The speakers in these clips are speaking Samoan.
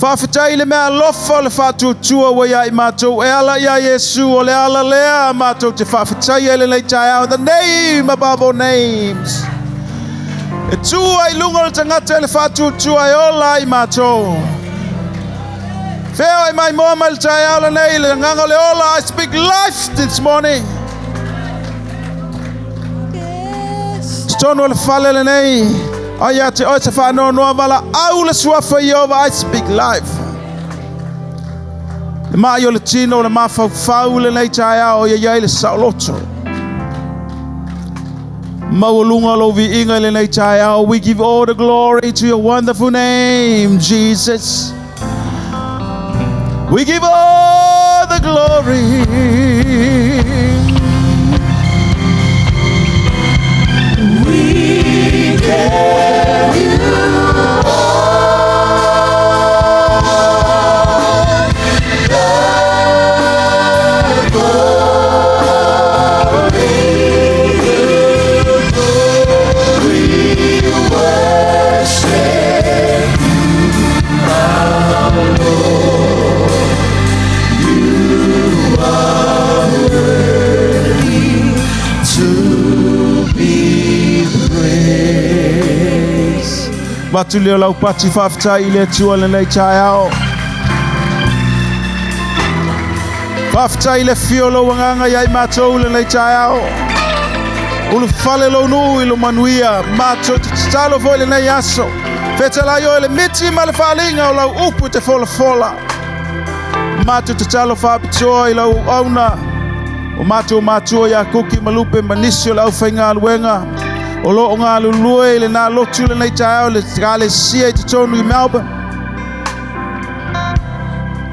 Faafetai i le meaalofa o le faatuatua ua ia i matou e ala ia Iesu, o le ala lea matou te faafetaia i lenei taeao, the name above all names. E tu ai i luga o le tagata i le faatuatua e ola ai matou. Fea ai mai moa mai le taeao lenei, le agaga o le ola, I speak life this morning. Totonu o le fale lenei, ai ia te oe se faanoanoa valaau le suafa Ieova, I speak life. Le mai o le tino, le mafaufau lenei taeao, ia i ai le saoloto. Maualuga lou viiga i lenei taeao. We give all the glory to your wonderful name, Jesus. We give all the glory. We give you all the glory. We worship you, our Lord. You are worthy to be praised. Matu leo lau pati faafetai i le Atua lenei taeao. Faafetai i le afio o lou agaga ia i matou lenei taeao. Ulufale lou nuu i lo manuia, matou te tatalo foi lenei aso. Fetalai oe le miti ma le faaliga o lau upu te folafola. Matou tatalo faapitoa i lau auauna, o matou matua ia Kuki ma Lupe ma nisi o le aufaigaluega o lo o galulue i lena lotu lenei taeao i le Ekalesia i totonu i Melbourne.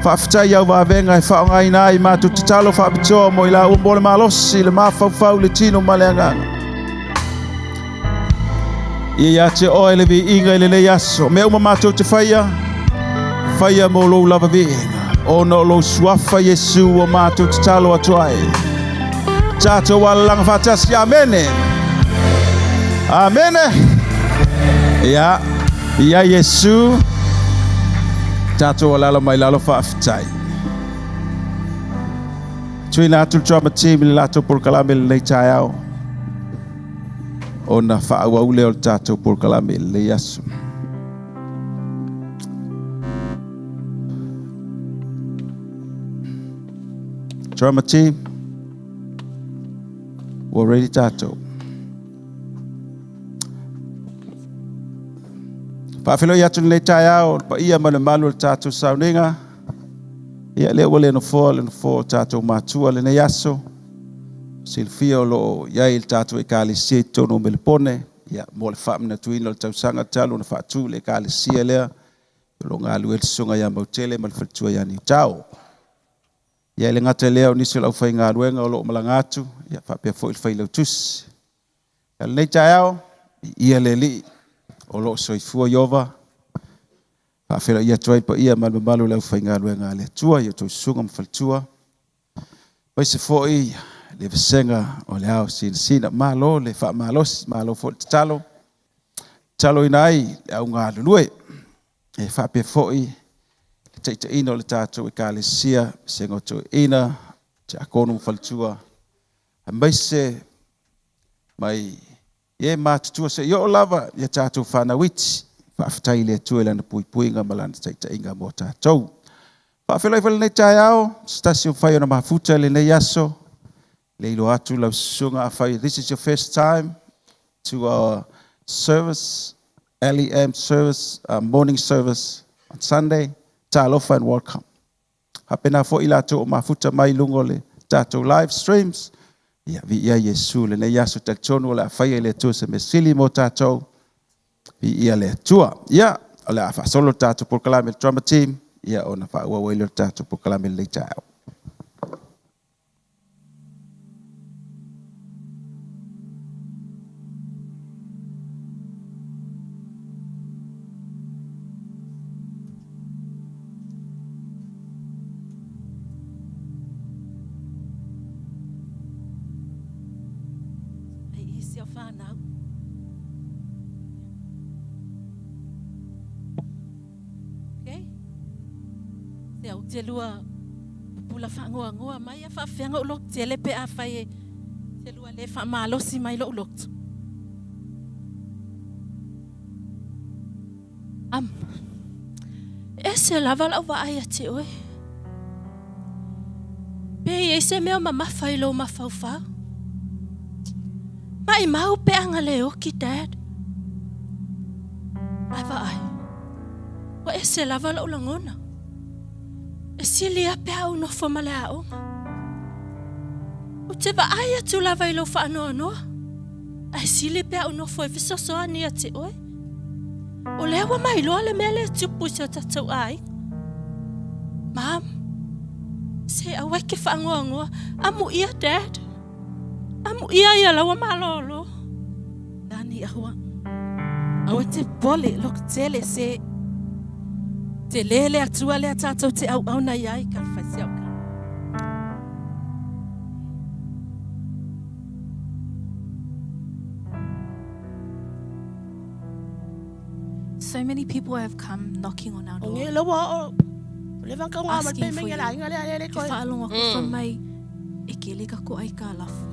Faafetai au vavega e faaaogaina ai matou tatalo faapitoa mo i laua mo le malosi, le mafaufau, le tino ma le agaga. Ia ia te oe le viiga i lenei aso. Mea uma matou te faia, faia mo lou lava viiga. Ona o lou suafa Iesu ua matou tatalo atu ai. Tatou alalaga faatasi. Amene. Amene. Ia, ia Iesu. Tatou alala mai lalo faafetai. Tuina atu le drama team i le latou polokalame lenei taeao. Ona faaauau lea o le tatou polokalame i lenei aso. Drama team, we're ready tatou. Faafeiloai atu lenei taeao le paia ma le mamalu o le tatou sauniga. Ia lea ua le nofoa le nofoa o tatou matua lenei aso. Silafia o lo o i ai le tatou ekalesia i totonu o Melepone, ia, mo le faamanatuina o le tausaga talu ona faatu le ekalesia lea, o lo o galulue le susuga ia Mautele ma le faletua ia Niutao. Ia e le gata i lea o nisi o le aufaigaluega o lo o malaga atu, ia faapea foi le failautusi. Ia lenei taeao, ia le Alii o lo o soifua Ieova, faafeiloai atu ai le paia ma le mamalu o le aufaigaluega a le Atua i a outou susuga ma faletua, aemaise foi le vasega o le ao sinasina. Malo le faamalosi, malo foi le tatalo, tataloina ai le au galulue. E faapea foi le taitaiina o le tatou ekalesia, vasega o toeaiina, tiakono ma faletua, aemaise mai e matutua se i oo lava ia tatou fanau iti. Faafetai i le Atua i lana puipuiga ma lana taitaiga mo tatou. Faafeiloai foi lenei taeao, se tasi o mafai ona mafuta i lenei aso, le iloa atu lau susuga afai this is your first time to our service, LEM service, morning service on Sunday, talofa and welcome. Faapena foi latou o mafuta mai luga o le tatou live streams. Ia, viia Iesu lenei aso talitonu o le a faia i le Atua se mea sili mo tatou. Viia le Atua. Ia, o le a faasolo le tatou polokalame le drama team, ia ona faaauau ai lea o le tatou polokalame lenei taeao. Hei isi o whānau. Okay. Te lua pupula faagoagoa mai a faafefea ona ou loto tele pe afai e te lua le faamalosi mai lou loto. Am. Ese lava lau vaai ia te oe. Pe i ai se mea o mamafa i lou mafaufau. Maimau pe ana le oki, Dad. Ae vaai, ua ese lava lou lagona. E sili a pe a ou nofo ma le aoga. Ou te vaai atu lava i lou faanoanoa, ae sili pe a ou nofo e fesoasoani ia te oe. O lea ua mailoa le mea lea e tupu i si o tatou aiga. Mom, se aua e ke faanoanoa. Amuia, Dad. Amuia ia laua malōlō. Lani ahua. Aua te pole loko tele se te lele atua lea tātou te auauna i ai ka whai siau ka. So many people have come knocking on our door. Asking for you. Ke whaalongo aku wha mai e kele ka ko ai ka lafu.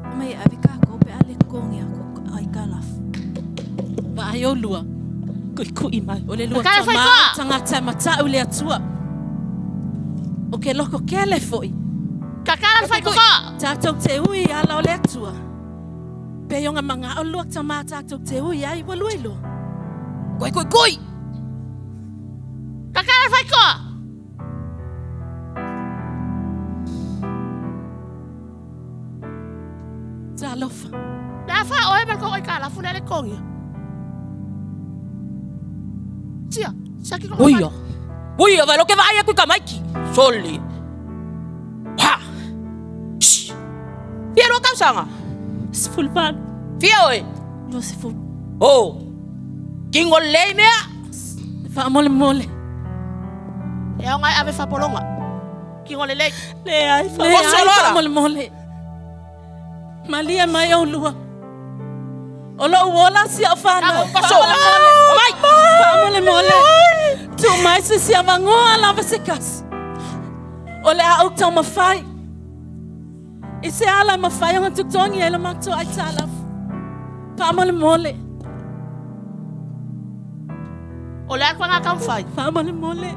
Wha mai e ave kākou pe a le kongi a ko ai ka lafu. Vaai o lua, kuʻikuʻi mai. O le lua tama tagata e mataʻu le Atua. O ke loko kele foʻi. Tatou te ui ala o le Atua. Pei o nga mangao lua tama tatou te ui ai ua lua iloa. Koi koi koi! Kakara whai koa! Talofa. Le a wha oe mal ko oi ka lafu le le kongi. Tia, sia ki ko. Uia. Uia, vai lo ke vai aku ka maiki. Soli. Ha. Shh. Fia lua tausaga? 18. Fia oe? 20. Oh. Kingo lelei mea. Faamolemole. E ao ngai ave fapolonga. Kingo lelei. Leai, Leai, faamolemole. Malie mai oulua. O lou ola si au whanau. Faamolemole. Mai. Faamolemole. Tuu mai se si avangoa lava se kasi. O le a ou taumafai. I se ala e mafai ona totogi ai le matou aitalafu. Faamolemole. O le a koe ngā taumafai? Faamolemole.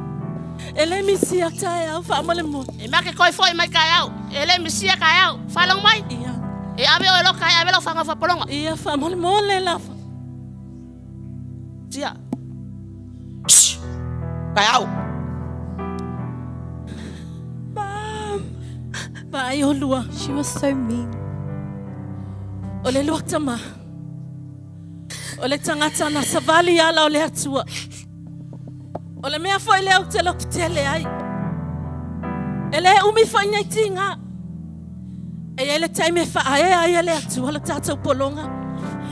E le misia taeao, faamolemole. E mea ke koe foi mai taeao. E le misia taeao. Faalogo mai? Ia. E ave oe loa kai ave lau whangau whapolonga. Ia, faamolemole lava. Tia. Shh. Taeao. Mom. Vaai oulua. She was so mean. O le lua tama. O le tagata na savali ala o le Atua. O le mea foi lea ou te loto tele ai. E le umi foi nei tiga. E i ai le taimi e faaea ai e le Atua le tatou pologa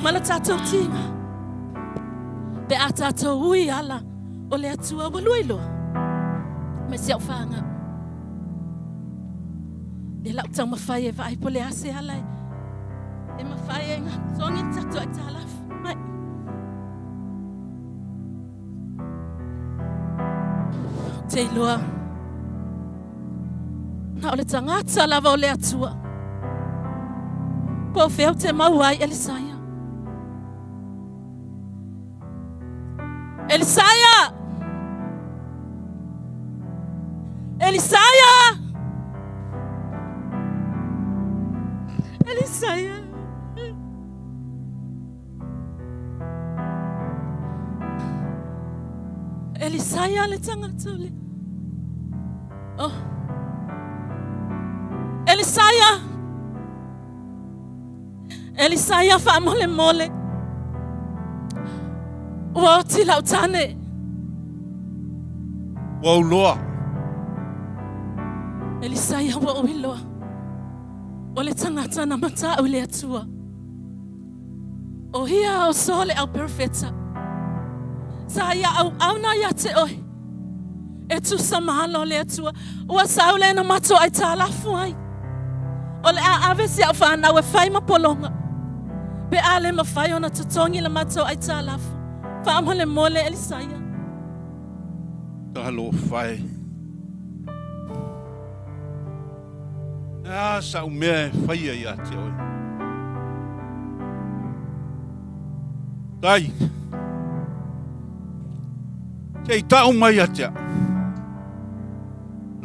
ma le tatou tiga. Pe a tatou ui ala o le Atua ua lua iloa. Ma si au whanga. Le lau taumafai e vaai po le a se ala e, e mafai ai ngā totogi le tatou aitalafu. Mai. Ou te iloa, na o le tagata lava o le Atua. Po o fea ou te maua ai Elisaia. Elisaia! Elisaia! Elisaia! Elisaia le tagata o le... Oh. Elisaia! Elisaia faamolemole. Ua oti lau tane. Ua ou loa. Elisaia ua ou iloa. O le tagata na matau i le Atua. O ia o so le au perofeta. Sa ia auauna ia te oe. E tusa ma ala o le Atua. Ua sau le na matou aitalafu ai. O le a ave si au fanau e fai ma pologa. Pe a le mafai ona totogi le matou aitalafu. Faamolemole Elisaia. Talofa e. Le a sa'u mea e faia ia te oe? Tai, se i ta'u mai ia te a'u,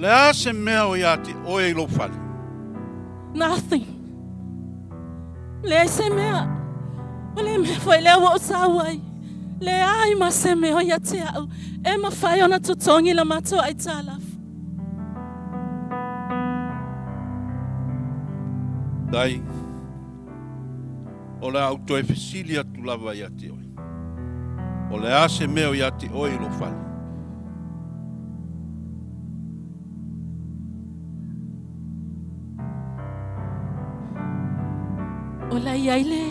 le a se mea o ia te oe i lou fale? Nothing. Leai se mea. O le mea foi lea ua ou sau ai. Leai ma se mea o ia te au e mafai ona totogi la matou aitalafu. Tai, o le a ou toe fesili atu lava ia te oe. O le a se mea o ia te oe i lou fale? O la i ai le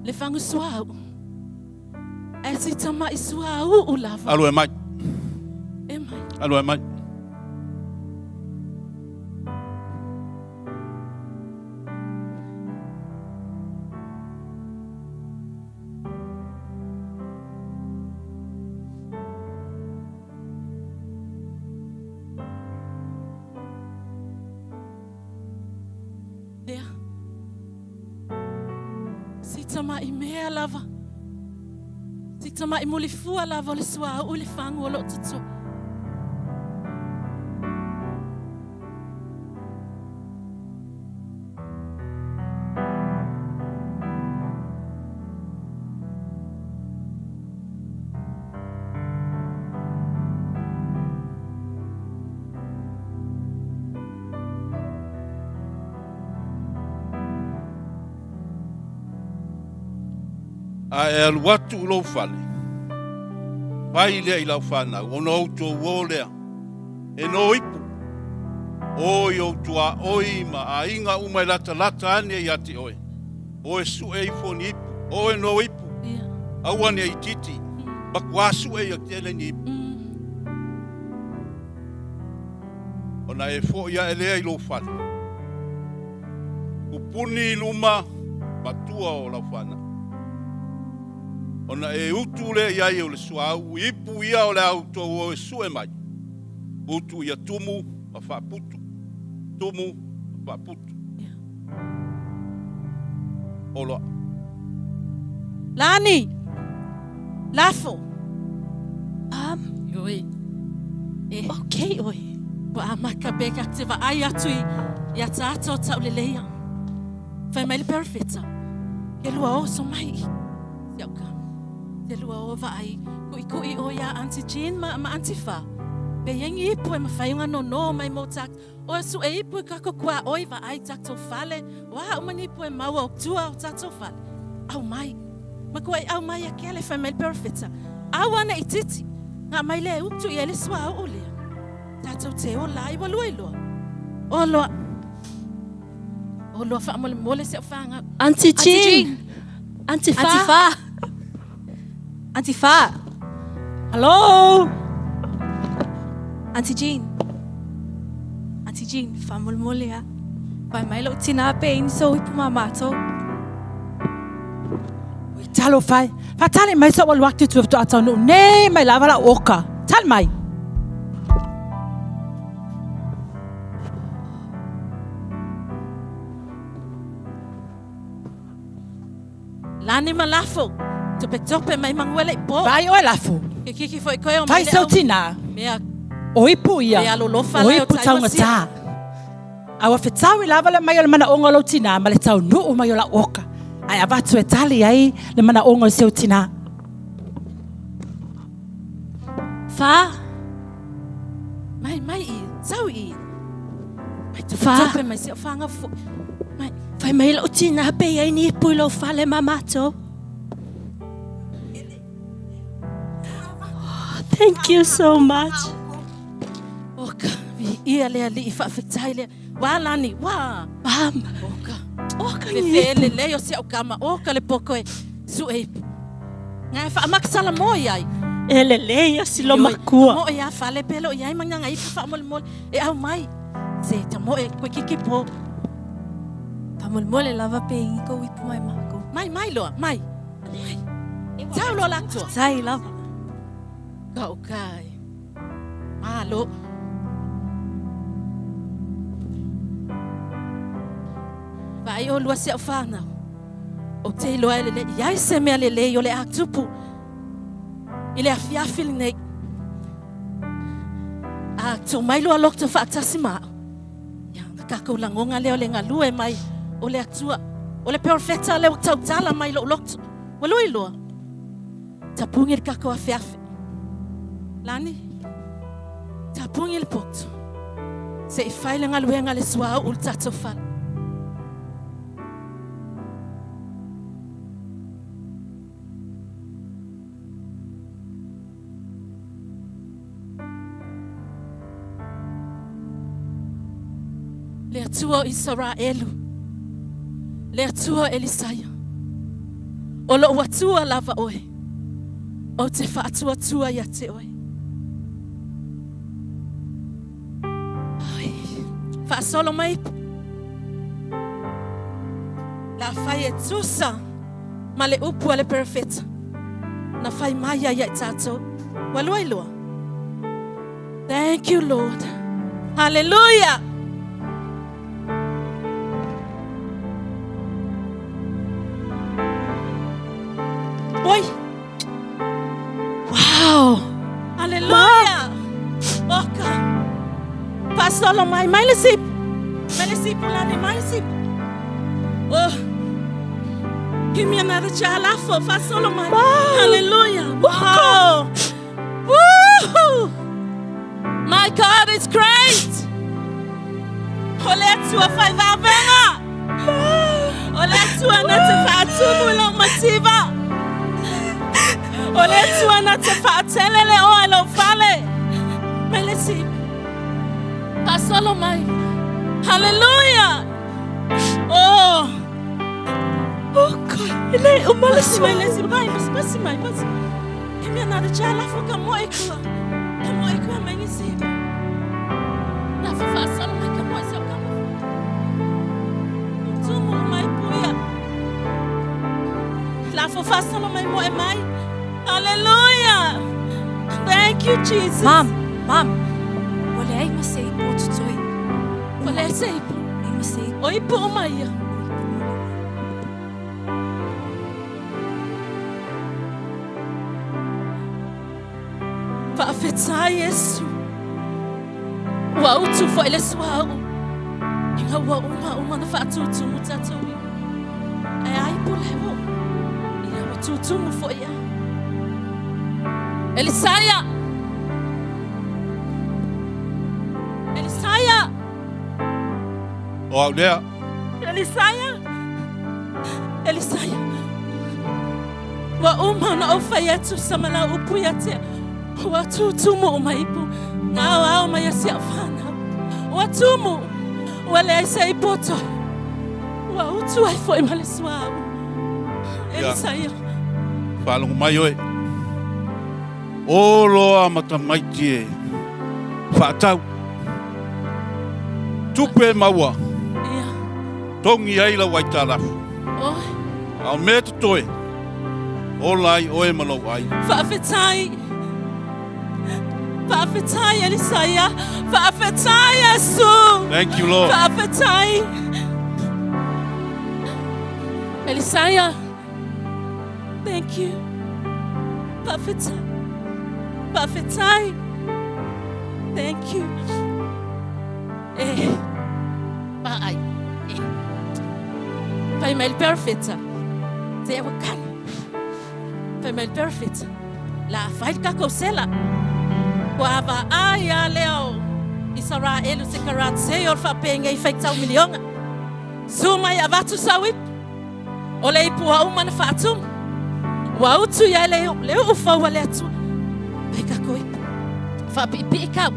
le fagu suauu. Ae si tama'i suauu lava. Alu e mai. E mai. Alu e mai. Lea. Si tama'i mea lava. Si tama'i mulifua lava o le suauu i le fagu o loo totoe. A e alu atu i lou fale, fai lea i lau fanau, ona outou o lea, e no ipu, o i ou tuaoi ma aiga uma e latalata ane ia te oe, o e su'e ifo ni ipu, o e no ipu, aua ne i itiiti, makuā su'e ia tele ni ipu. Ona e fo'i a'e lea i lou fale, pupuni i luma matua o lau fanau. Ona e utu lea i ai o le suauu ipu ia o le a outou o e su'e mai, utu ia tumu ma faaputu, tumu ma faaputu. Oloa. Lani! Lafo! Ioe. E. Ok oe. Ua amata pe ka te vaai atu i, i ataata o Tauleleia. Fai mai le perofeta, Ke lua oso mai i. Si au ka. Te lua o vaai, kuʻikuʻi ʻoe iā Aunty Jean ma, ma Aunty Fa. Pe i ai ni ipu e mawhai o ngā nono mai mō tā, o suʻe ipu i kako kua ʻoe vaai tātou fale, o a uma ni ipu e maua o tua o tātou fale. Au mai. Ma kua i au mai a kele fai mai le perofeta. Au ana i titi. Ngā mai le utu i ele sua o lea. Tātou te ola ai ua lua i loa. O loa. O loa whaamolemole se o whāngau. Aunty Jean. Aunty Fa. Aunty Fa. Aunty Fa. Hello. Aunty Jean. Aunty Jean, faamolemole a. Fai mai lou tina pe i ni sou ipu ma matou. Ui talofa e. Faatali mai sou alu atu i tua faatoa taunuu nei mai lava lau oka. Tali mai. Lani ma lafo. Topetope mai manguele i po. Vai oe lafo. Ke kiki foi koe o Fai mai sau tina. Mea. O ipu ia. Mea lolofa O lai o ipu taimasia. taugata. A ua fetaui lava le mai o le manaʻoga o lou tinā ma le taunuu mai o lau oka, ae avatu e tali ai le manaʻoga o si ou tinā. Fa. Mai, mai i, sau i. Mai Fa. topetope mai se o whanga fo. Mai. Fai mai lou tinā pe i ai ni ipu i lou fale ma matou. Oh, thank you so much. Oka, vi ia le aliʻi faafetai lea. Wā Lani, wā. Mama. Oka. Oka Le ni fe le lei o si au kama. Oka le poko e suʻe ipu. Ngai whaamakasala mo i ai. E lelei ia si lo Ioi, makua. Mo e a fale pelo i ai manganga ipu whaamolemole. E au mai. Se ta mo e koe kiki po. Faamolemole lava pe i kou ipu mai makou. Mai, mai loa, mai. Mai. Tau loa latua. Tai lava. Kau kai. Malo. Vaai olua si au fanau, ou te iloa e le i ai se mea lelei o le a tupu i le afiafi lenei. A tuu mai lua loto faatasi ma au, ia, na tatou lagoga lea o le galue mai o le Atua. O le perofeta lea ua tautala mai lou loto. Ua lua iloa? Tapuni le tatou afeafe. Lani, tapuni le poto. Se i fai le galuega a le suauu i le tatou fale. Le Atua o Isaraelu, le Atua o Elisaia, o lou Atua lava oe, ou te faatuatua ia te oe. Ai, faasolo mai la fai e tusa ma le upu a le perofeta na fai mai ai ia i tatou. Ua lua iloa. Thank you, Lord. Hallelujah. Oi. Wow. Hallelujah. Oka. Faasolo mai, mai le sipu. Mai le sipu lani, mai le sipu. Oh. Give me another jar lafo. Faasolo mai. Hallelujah. Wow. Woo! My God is great. O le Atua fai vavega. O le Atua na te faatumu i lou mativa. O le Atua na te faatele le oa i lou fale. Mai le sipu. Faasolo mai. Hallelujah. Oh. Oh God, e le uma le Pasi mai le sipu. Mai, pasi mai, pasi. He mea nā te tja lafo ka moe kua. Ka moe kua mai ni sipu. Lafo faasolo mai ka moe se o ka mo. Tumu mai puia. Lafo faasolo mai moe mai. Hallelujah. Thank you, Jesus. Mom, mom, ua leai ma se ipu o totoe. Ua leai se ipu. Leai ma se ipu. O ipu uma ia. Faafetai Iesu. Ua utu foi le suauu. Ina ua uma uma na faatutumu tatou i. Ae ai pule ua. Ia ua tutumu foi ia. Elisaia. Elisaia. O au lea. Elisaia. Elisaia. Ua uma ona ou fai atu sa ma lau upu ia te ua tutumu uma ipu na aoao mai a si au whanau. Ua tumu, ua leai se ipu o tohe. Ua utu ai foi ma le suauu. Elisaia. Faalogo mai oe. O loa ma tamaiti e faatau. Tupe maua. Ia. Togi ai lau aitalafu. Oi. A o mea totoe, ola ai oe ma lou aiga. Faafetai. Faafetai Elisaia. Faafetai Iesu. Thank you, Lord. Faafetai. Elisaia. Thank you. Faafetai. Faafetai. Thank you. E. Paai. E. Fai mai le perofeta. Te ua kani. Fai mai le perofeta. La fai le kakou sela. Ua ava ai a lea o Isaraelu se karatei o le faapengei faitau milionga. Su mai avatu sau ipu. O le ipu ua uma na faatumu. Ua utu ia le, le uu fau a le Atua. Pai kako ipu. Whaapiipii kau.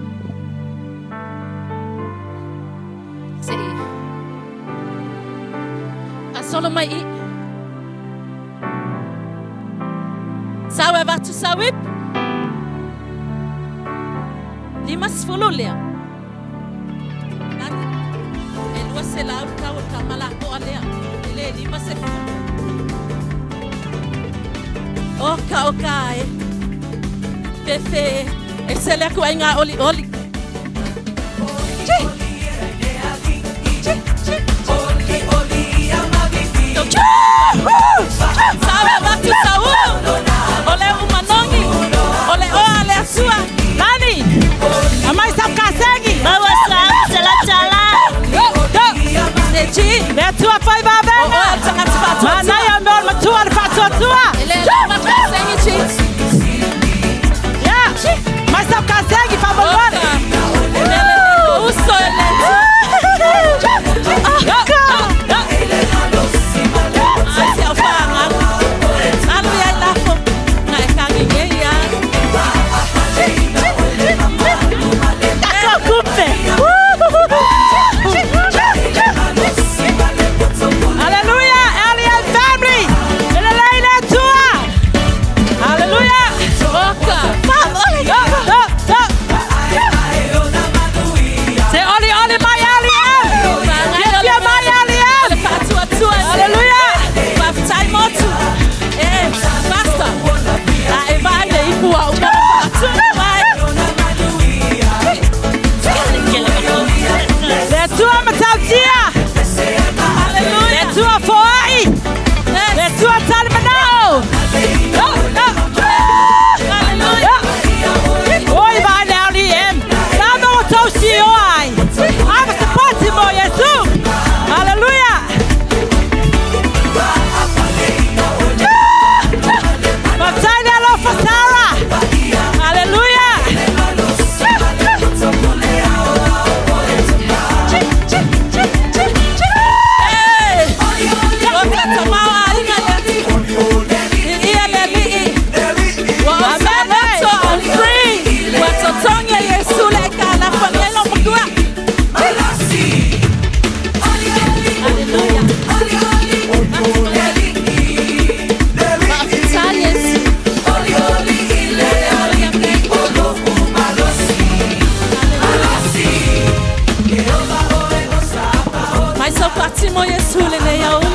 Sei. Faasolo mai i. Sau e avatu sau ipu. 50 lea. Nani, e 200 le tau o le tama lapoa lea, e le 50. Oka oka e. Fefe, e sele aku ai ngā olioli. Chi! Chi, chi, chi. sau kasegi. Maua sa se la tala. Le Atua fai vavega. Manaia mea o le matua le faatuatua. Ya. Mai sau kasegi faamolemole. Uso e Hallelujah, LEM family. Le lelei le Atua. Hallelujah. Go, go, go. Se oli oli mai LEM. Fia fia mai LEM. Hallelujah. Faafetai motu. E, basta. A e vai le ipu au mana faatumu mai. Le Atua matautia. Le Atua foai. Le Atua tali manao. Go, go. Hallelujah. Oi vai le LEM. Lama o tau si o ai. Ava se pati mo Yesu. Hallelujah. Faafetai le alofa Sarah. Hallelujah. Mai sau pati mo Yesu le nei auli.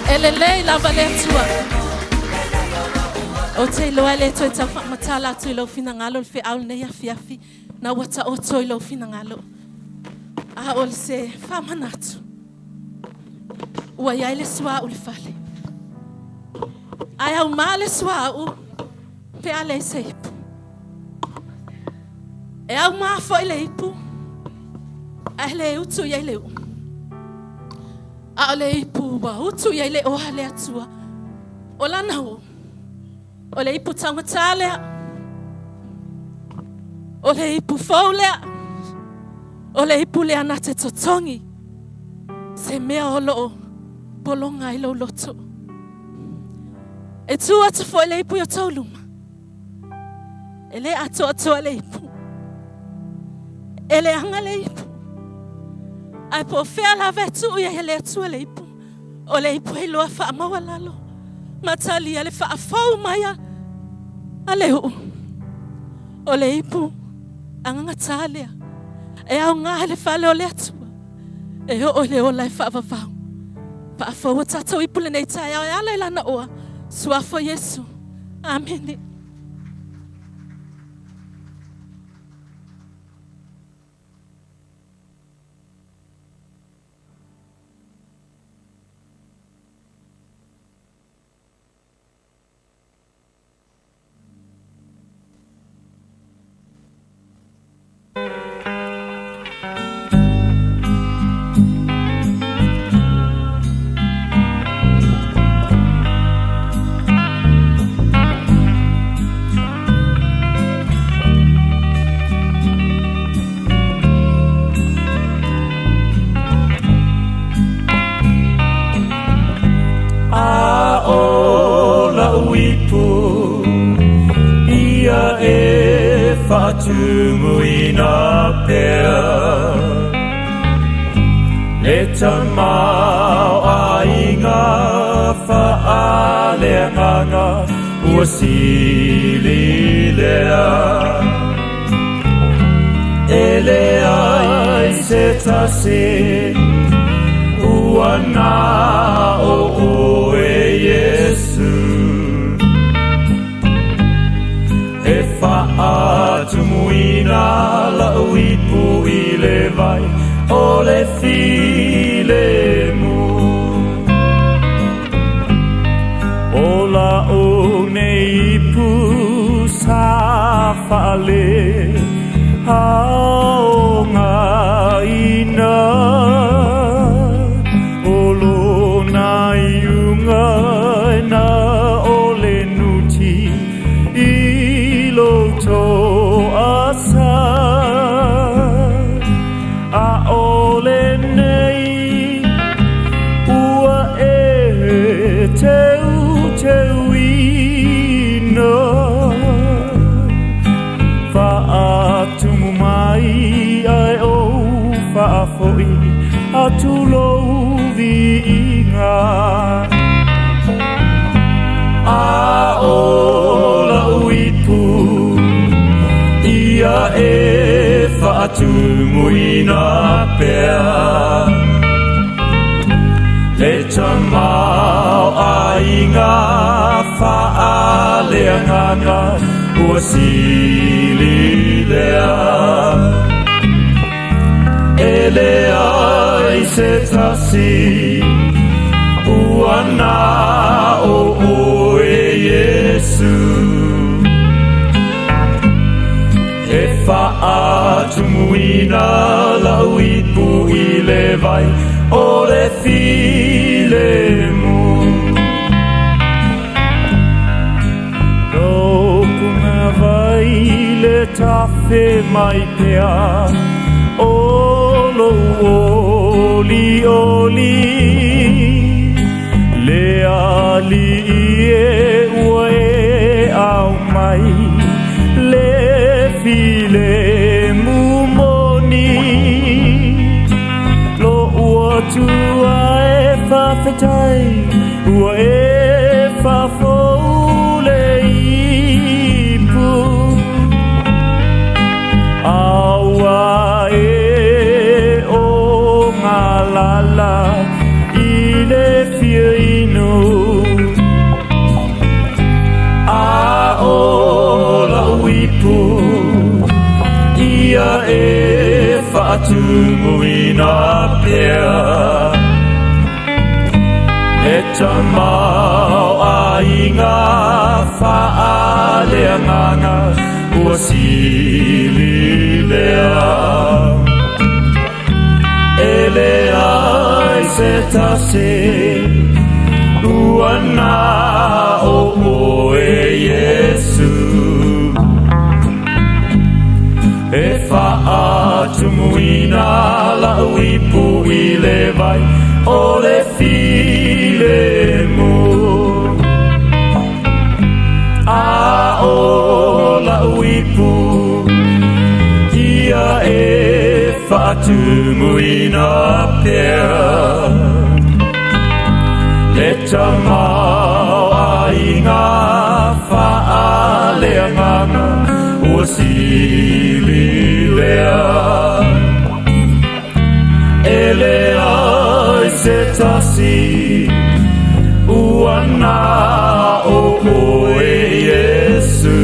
E lelei lava le Atua. O te iloa le toe tau faamatala atu i lou finagalo le feau lenei afiafi. Na ua taoto i lou finagalo. A o le se faamanatu. Ua iai le suauu le fale. Ae aumā le suauu pe a leai se ipu. E aumā foi le ipu. Ae le utu i ai le uu. A o le ipu ua utu i ai le oa le Atua. O lana uu. O le ipu taugata lea. O le ipu fou lea. O le ipu lea na te totogi. Se mea o loo pologa ai lou loto. E tu atu foi le ipu i o tou luma. E le atoatoa le ipu. E leaga le ipu. Ae po o fea lava e tuu i ai e le Atua le ipu. O le ipu e iloa faamaualalo. Ma talia le faafou mai a le uu. O le ipu agagatā lea. E aoga i le fale o le Atua. E oo i le ola e faavavau. Faafou o tatou ipu lenei taeao e ala i lana oa. Suafa o Iesu. Amene. A o la'u ipu ia e faatumuina pea le tamaoaiga faaleagaga ua sili lea. E leai se tasi ua na o oe Iesu E faatumuina la'u ipu i le vai o le filemu. O la'u nei ipu sa faale. Aogaina o lona iuga na o le nuti i lo toasa. A o lenei ua e teuteuina, faatumu mai ai ou faafoi atu lou viiga. A o lau ipu ia e faatumuina pea, le tamaoaiga faaleagaga ua sili lea. E leai se tasi ua na o oe Iesu. E faatumuina lau ipu i le vai o le filemu. Lou punavai le tafe mai pea o lou olioli, le Alii e ua e aumai le filemu moni. Lou Atua e faafetai ua e faafou le ipu, a ua e ogalala i le fia inu. A o lau ipu ia e faatumuina pea, le tamaoaiga faaleagaga ua sili lea. E leai se tasi ua na o oe Iesu. E faatumuina lau ipu i le vai o le filemu. A o lau ipu ia e faatumuina pea, le tamaoaiga faaleagaga ua sili lea. E leai se tasi ua na o oe Iesu.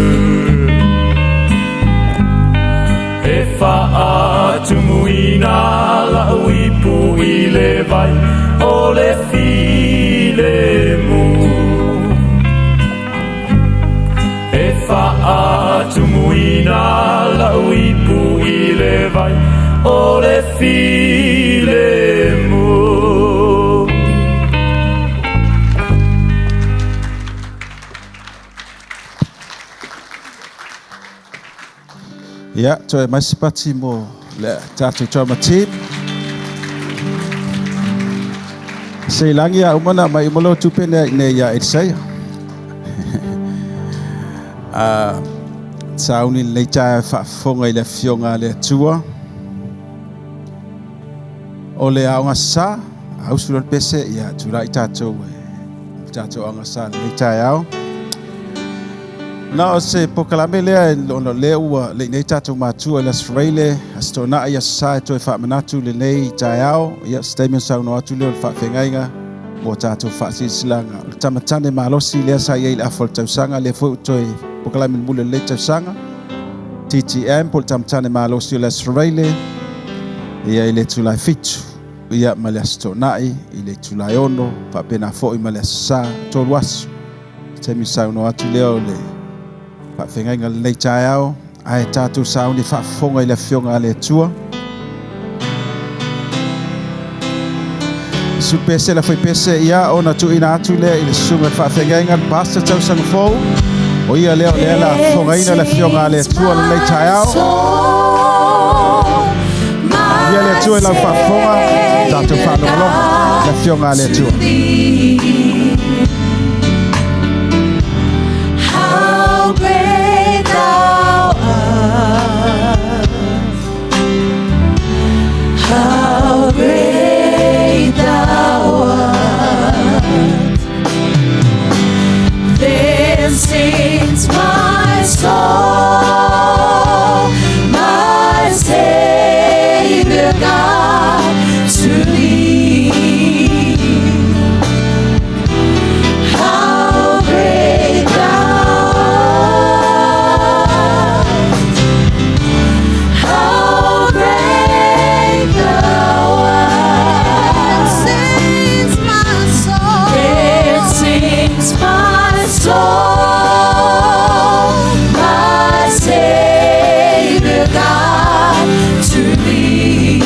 E faatumuina lau ipu i le vai o le filemu. E faatumuina lau ipu i le vai o le filemu. Ia, toe mai se pati mo le tatou drama team. Se ilangi a uma na mai uma lo tupe nea i nei ia Elisaia. A sauni lenei taeao e faafofoga i le Afioga a le Atua. O le aoga sa, ausu loa le pese, ia tulai tatou e tatou aoga sa lenei taeao. Na o se pokalame lea ona o lea ua lei nei tatou matua i le Aso Faraile, Aso Toonai, Aso Sa e toe faamanatu lenei taeao. Ia, se taimi ona saunoa atu lea o le faafeagaiga mo tatou faasilasilaga. O le tamatane malosi lea sa i ai i le afa o le tausaga, lea foi ua toe pokalame mulimuli o lenei tausaga. TTM po o le tamatane malosi o le Aso Faraile, ia i le itula e 7, ia ma le Aso Toonai i le itula e 6, faapena foi ma le Aso Sa, 3 aso. Taimi saunoa atu lea o le faafeagaiga lenei taeao. Ae tatou sauni faafofoga i le Afioga a le Atua. Su pese la fuaipese ia ona tuuina atu lea i le susuga i le faafeagaiga le pastor tausaga fou. O ia lea o lea la fofogaina le Afioga a le Atua lenei taeao. Ia le Atua i lau faafofoga, tatou faalogologo i le Afioga a le Atua. How great thou art. How great thou art. Then sings my soul, my Savior God, to thee. How great thou art. How great thou art. Sings my soul. Then sings my soul, my Savior God, to thee.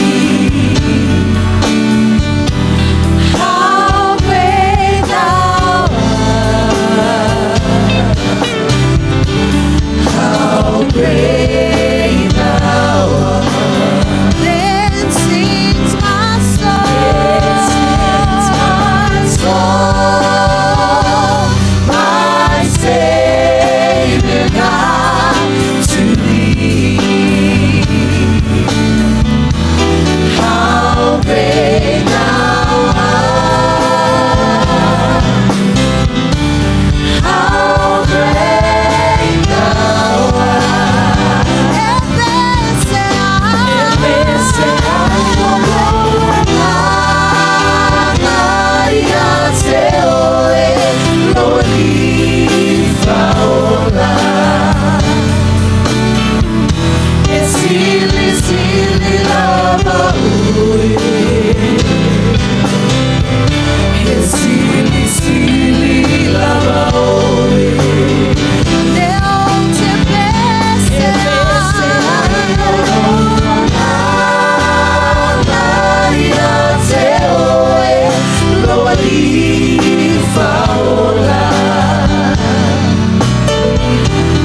How great thou art. How great thou art. Then sings my soul, sings my soul, my Savior God, to thee. How great thou art. How great thou art. And then say I, Sili, sili lava oe. Sili, sili lava oe. Leo te pese ia te oe, lou alii faaola.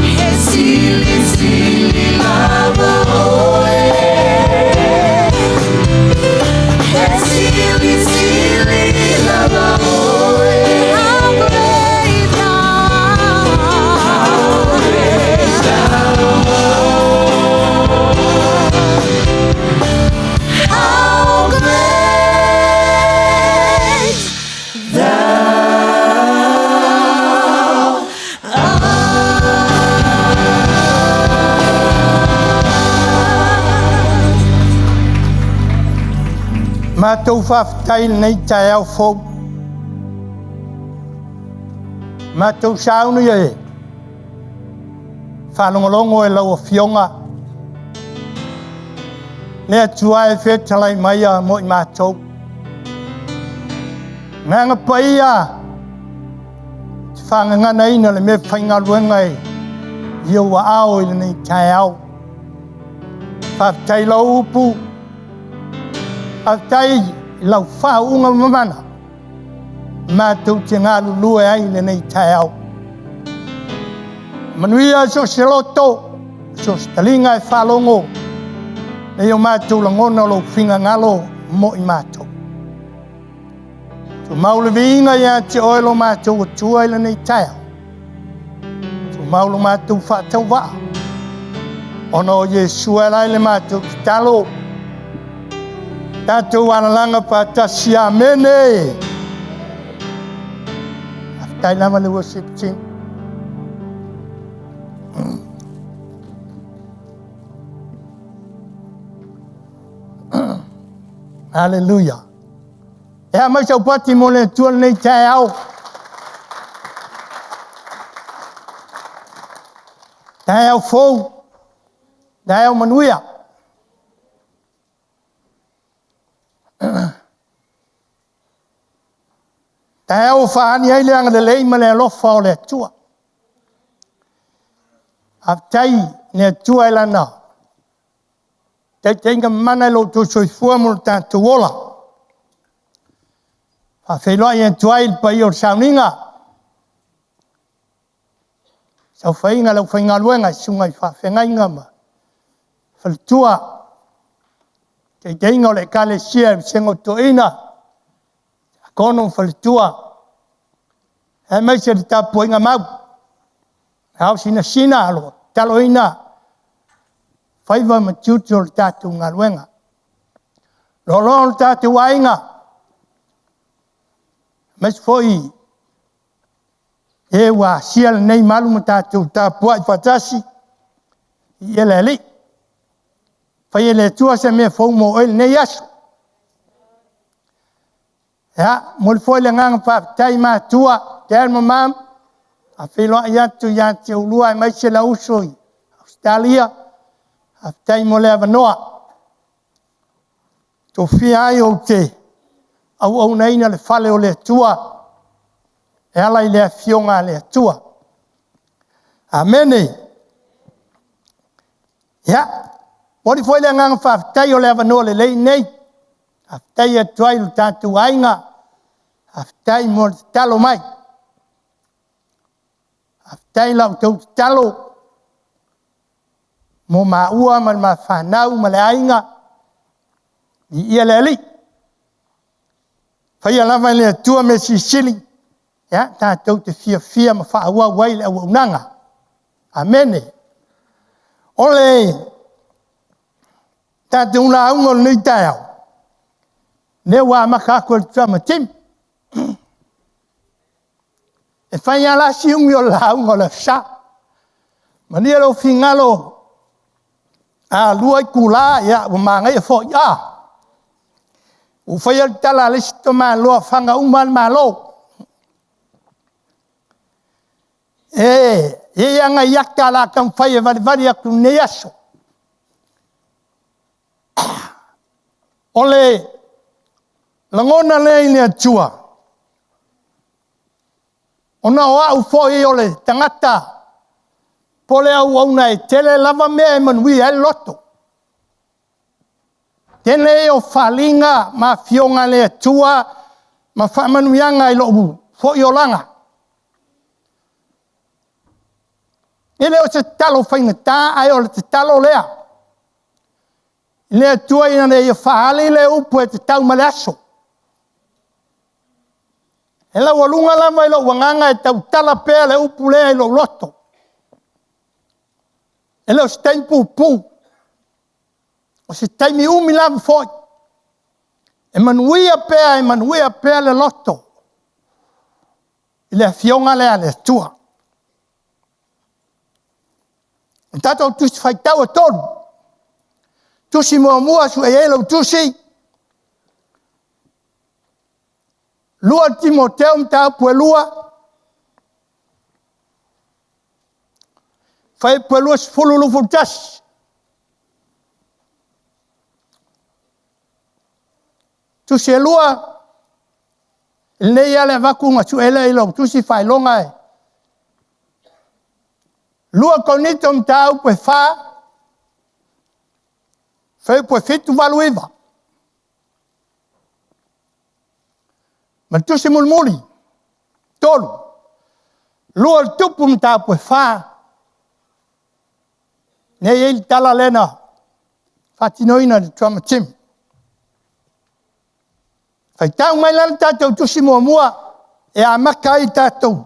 He sili sili lava oe. He sili sili lava oe. How great thou art. How great thou art. Matou faafetai i lenei taeao fou. Matou sauni e faalogologo e lau Afioga. Le Atua e fetalai maia mo i matou. Agaga Paia te faagaganaina le mea faigaluega e i ou aao i lenei taeao. Faafetai lau upu, faafetai i lau faauuga mamana matou te galulue ai i lenei taeao. Manuia so o se loto, so o se taliga e faalogo, nei o matou lagona o lou finagalo mo i matou. Tumau le viiga ia te oe lo matou Atua i lenei taeao. Tumau lo matou faatauvaa. Ona o Iesu e ala ai le matou tatalo. Tatou alalaga faatasi. Amene. Faafetai lava le worship team. Hallelujah. E a mai sau pati mo le Atua lenei taeao. Taeao fou, taeao manuia. Taeao ua faaali ai le agalelei ma le alofa o le Atua. Faafetai Le Atua i Lana taitaiga mana i lo outou soifua ma lo tatou ola. Faafeiloai atu ai i le paia o le sauniga, saofaiga i le aufaigaluega i susuga i faafeagaiga ma faletua, taitaiga o le Ekalesia i le Vasega o Toeaina, Tiakono ma faletua, aemaise le tapuaiga mau a ao sinasina o lo o tataloina faiva ma tiute o le tatou galuega. Loaloa o le tatou aiga, aemaise foi e ua asia lenei malu ma tatou tapuai faatasi, viia le Alii. Faia e le Atua se mea fou mo oe i lenei aso. E momoli foi le agaga faafetai i matua, dad ma mom, e faafeiloai atu ia te oulua aemaise le uso i Ausetalia, faafetai mo le avanoa ua tofia ai ou te auaunaina le fale o le Atua e ala i le Afioga a le Atua. Amene. Ia, momoli foi le agaga faafetai o le avanoa lelei lenei, e faafetai atu ai i lo tatou aiga, faafetai mo le tatalo mai. Faafetai i la outou tatalo mo maua ma le ma fanau ma le aiga, viia le Alii. Faia lava e le Atua mea silisili tatou te fiafia ma faaauau ai le auaunaga. Amene. O le tatou lauga o lenei taeao, lea ua amata atu e le drummer team. E fai lava la si umi o le lauga o le Aso Sa. Malie lou finagalo, a 2 itula, ia ua manaia foi. Ua ou faia le tala a le isi tamaloa faga uma lava le Malo. E i ai lava nai ata o le a taumafai e valivali atu i lenei aso. O le lagona lea i le Atua, ona o au foi o le tagata po o le auauna e tele lava mea e manuia ai le loto. Tele ia o faaaliga ma Afioga a le Atua ma faamanuiaga i lou foi olaga. E le o se tatalo faigata, ae o le tatalo lea i le Atua ina ia faaali le upu e tatau ma le aso. E laualuga lava i lou agaga e tautala pea le upu lea i lou loto. E le o se taimi puupuu, o se taimi umi lava foi, e manuia pea e manuia pea le loto i le Afioga lea a le Atua. O tatou Tusi Faitau e 3, Tusi Muamua, sue i ai lau Tusi, 2 Timoteo mataupu e 2, Fuaiupu 20, 21. Tusi e 2, e lelei lava le avatu ona sue lea i lau tusi faailoga e 2 Korinito mataupu e 4, fuaiupu e 7, 8, 9. Ma le tusi mulimuli, 3, 2 o le Tupu mataupu e 4, lea e i ai le tala lea na faatinoina e le drummer team. Faitau mai la le tatou tusi muamua e amata ai le tatou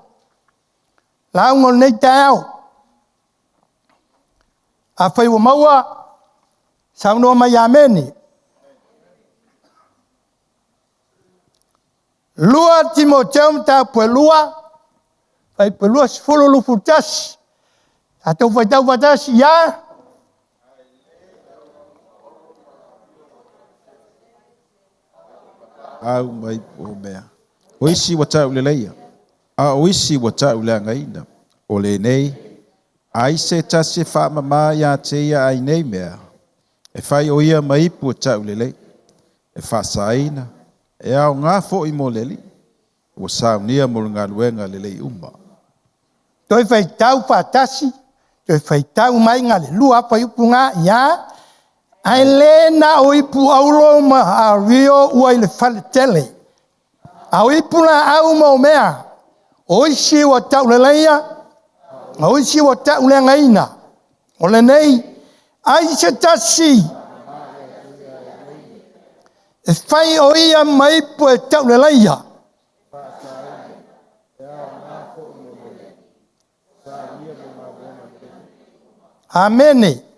lauga o lenei taeao. Afai ua maua, saunoa mai Amene. 2 Timoteo mataupu e 2, fuaiupu 20, 21. Tatou faitau faatasi, a. Au mai o mea. O isi ua tauleleia, a o isi ua tauleagaina. O lenei, ai se tasi e faamama ia te ia ai nei mea, e fai o ia ma ipu e taulelei, e faasaina, e aoga foi mo le Alii, ua saunia mo le galuega lelei uma. Toe faitau faatasi, Toe faitau mai ga le lua fuaiupu ga ia. Ae lē na o ipu auro ma ario ua i le faletele, a o ipu laau ma o mea, o isi ua tauleleia, ma o isi ua tauleagaina. O lenei, ai se tasi e fai o ia ma ipu e tauleleia. Amene.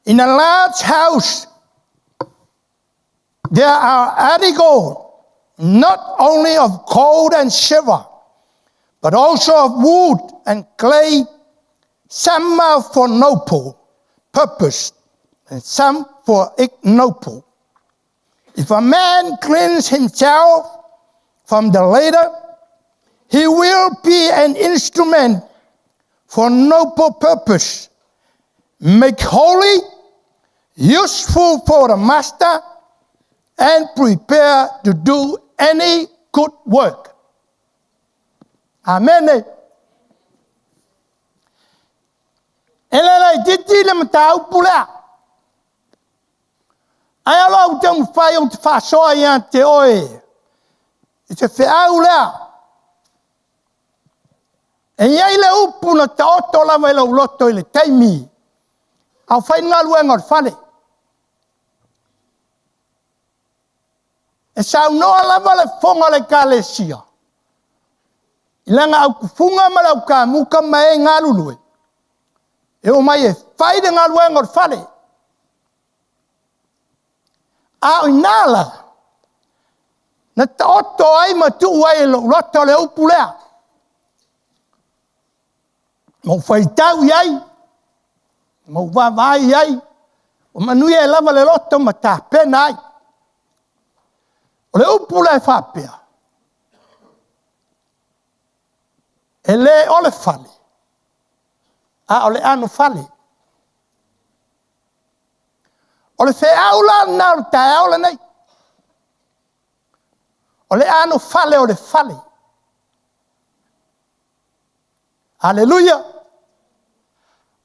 In a large house, there are articles not only of gold and silver, but also of wood and clay, some are for noble purpose and some for ignoble. If a man cleanse himself from the latter, he will be an instrument for noble purpose, make holy, useful for the master, and prepare to do any good work. Amene. E le laitiiti le mataupu lea. Ae alo au taumafai ou te faasoa ia te oe i se feau lea. E i ai le upu na taoto lava i lou loto i le taimi a o fai le galuega o le fale. E saunoa lava le fofoga o le Ekalesia i lana autufuga ma le aukamuta ma e galulue, e omai e fai le galuega o le fale. A o i ina la, na taoto ai ma tuu ai e lou loto le upu lea. Ma ou faitau i ai, ma ou vaavaai i ai, ua manuia ai lava le loto ma tapena ai. O le upu la e faapea, e le o le fale, a o le anofale. O le feau la lena o le taeao lenei. O le anofale o le fale. Aleluia!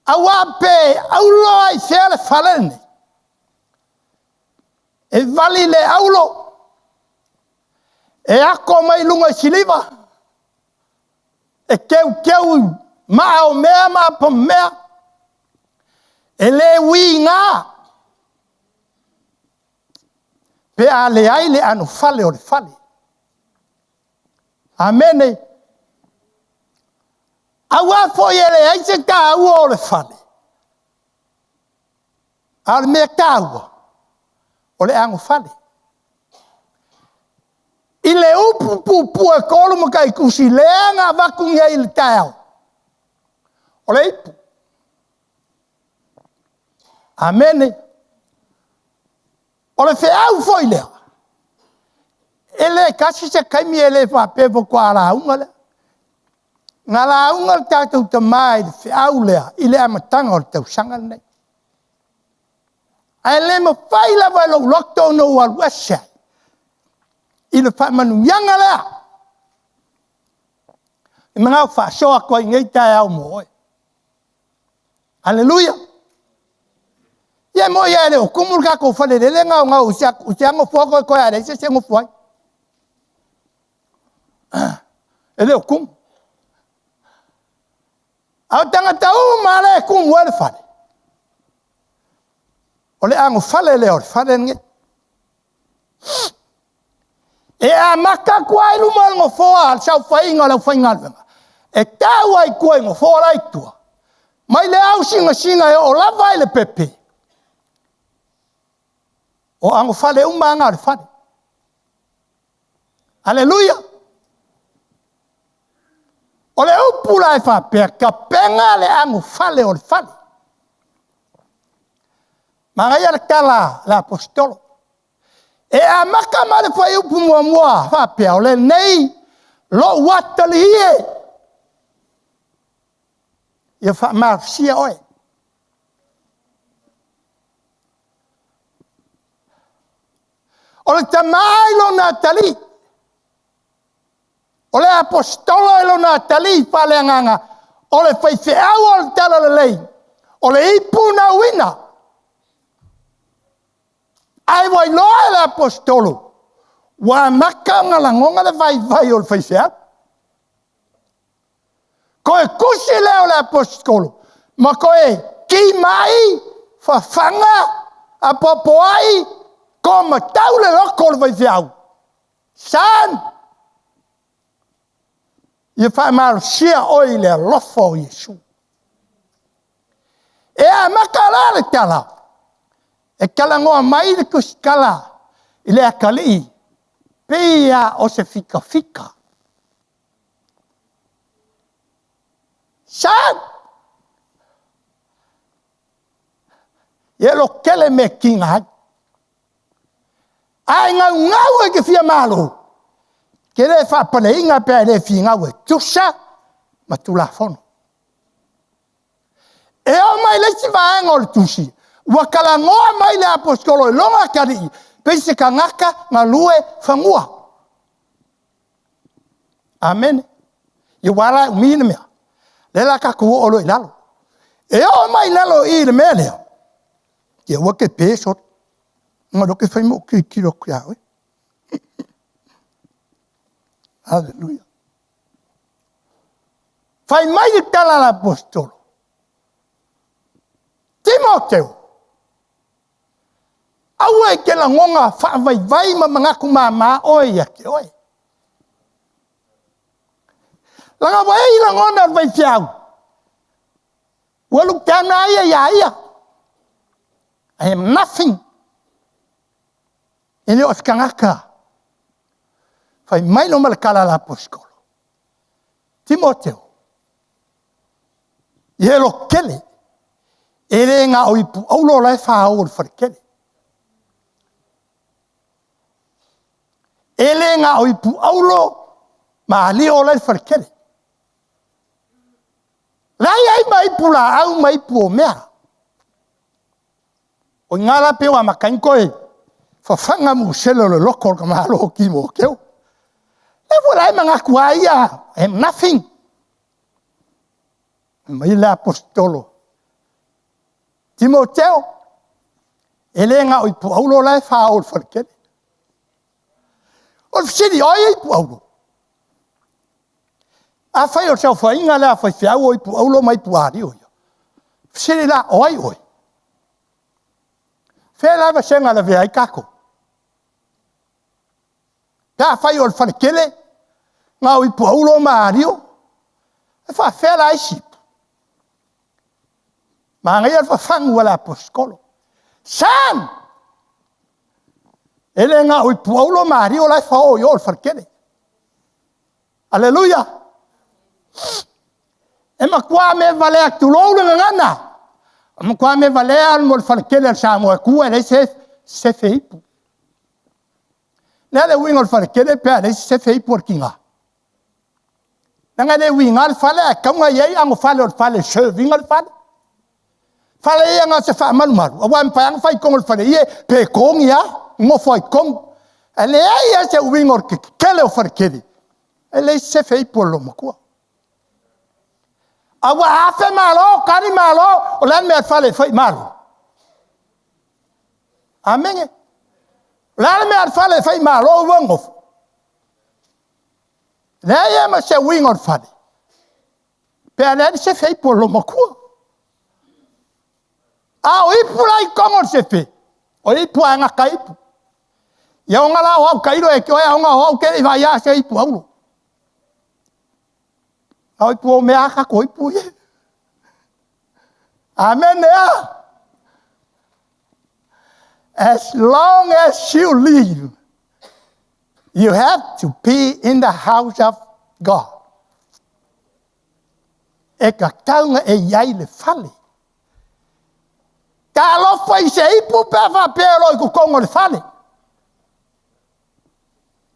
Aua pe aulo lava i fea le fale lenei, e vali le aulo, e ako mai luga i siliva, e keukeu maa o mea ma apamea, e le uiga pe a leai le anofale o le fale. Amene. Aua foi e leai se taua o le fale, a o le mea taua, o le anofale. I le upu puupuu e tolu mataitusi lea na avatu nei i le taeao, o le ipu. Amene. O le feau foi lea, e le tasi se taimi e le faapea faatoa lauga lea. Na lauga le tatou tama i le feau lea i le amataga o le tausaga lenei. Ae le mafai lava e lou loto ona ou alu ese ai i le faamanuiaga lea. E manao faasoa atu ai i lenei taeao mo oe. Aleluia! Ia e moi lava e le o tumu le tatou falelele gaogao i se nofoa toe a e leai se isi e nofo ai. E le o tumu. A o tagata uma lava lea e tumu ai le fale, o le anofale lea o le fale lenei. E amata atu lava i luma o le Nofoa a le saofaiga a le aufaigaluega, e tau lava i tua i nofoa la e i tua, mai le ausinasina e oo lava i le pepe, o anofale uma lava na o le fale. Aleluia! O le upu la e faapea, tapena le anofale o le fale. Manaia le tala a le Aposetolo. E amata mai le fuaiupu muamua faapea, o lenei lou atalii e, ia faamalosia oe. O le tama i lona atalii, o le aposetolo i lona atalii faaleagaga, o le faifeau o le Talalelei. O le ipu na uina. Ae ua iloa e le aposetolo, ua amata ona lagoga le vaivai o le faifeau. Toe tusi lea o le aposetolo, ma toe timai, fafaga, apoapoai, toamatau le loto o le faifeau. Son, ia faamalosia oe i le alofa o Iesu. E amata la le tala, e talanoa mai le tusitala i le atalii, pei lava o se fikafika. Son, ia lototele mea e tiga ai. A e naunau e te fia malo, e te le faapaleina pe a e le finau e tusa ma Tulafono. E oo mai le isi vaega o le tusi, ua talanoa mai le aposetolo i lona atalii, pei se tagata galue fanua. Amene. Ia ua ala la umi le mea. O lea o le a tatou oo loa i lalo. E oo mai i lalo i i le mea lea, ia aua e te pe sole, ona o lea ou te fai ma ou tilotilo atu ia oe. Aleluia. Fai mai le tala a le Aposetolo, Timoteo, aua e te lagona faavaivai ma manatu mama oe ia te oe. Leaga ua i ai lagona o le faifeau, ua lupeana ia ia ia. I am nothing. E le o se tagata. Fai mai loa ma le tala a le Aposetolo, Timoteo, ia e lototele, e le na o ipu auro la e fao i le faletele. E le na o ipu auro ma alio la e i le faletele. La e i ai ma ipu laau ma ipu o mea. O i ina la pei ua amata ai ona toe fafaga musele o le loto o le tamaloa o Timoteo. O lea foi la e manatu lava ia, I am nothing. Fai mai le Aposetolo, Timoteo, e le na o ipu auro la e fao i le faletele. O le fesili, o ai e ipu auro? Afai o le saofaiga lea a faifeau o ipu auro ma ipu ario ia, fesili la, o ai oe? Fea la le vasega e lavea ai tatou? Pe afai o le faletele, na o ipu auro ma ario, e faafefea la isi? Manaia le fafagu a le Aposetolo. Son! E le na o ipu auro ma ario la e fao i o i le faletele. Aleluia! E matua me valea tulou le gagana, e matua me valea mo le faletele a le Samoa e tu ae leai se sefe ipu. O le a le uiga o le faletele pe a leai se sefe ipu a le tina? Leaga e le uiga le fale ae tatau ona i ai anofale o le fale e serve ina le fale. Fale ia na o se faamalumalu, aua e mafai lava ona fai i totonu o le fale pe to ni a, nofo ai i totonu. Ae leai lava se uiga o le tetele o faletele, ae leai se sefe ipu a le loomatua. Aua a afe Malo, tali Malo, o le a le mea e fale e fai i Malo? Amene. O le a le mea a le fale e fai i Malo ua nonofo? Leai lava ma se uiga o le fale, pe a leai le sefe ipu o le loomatua. A o ipu la i totonu o le sefe, o ipu lava e gata ai ipu. Ia ona la o au tailo ia te oe ona o au ou te le i vaai lava se ipu auro. A o ipu o mea a tatou ipu ia. Amene a! As long as you live, you have to be in the house of God. E tatau ona e i ai le fale. Talofa i se ipu pe a faapea o lo o i totonu o le fale.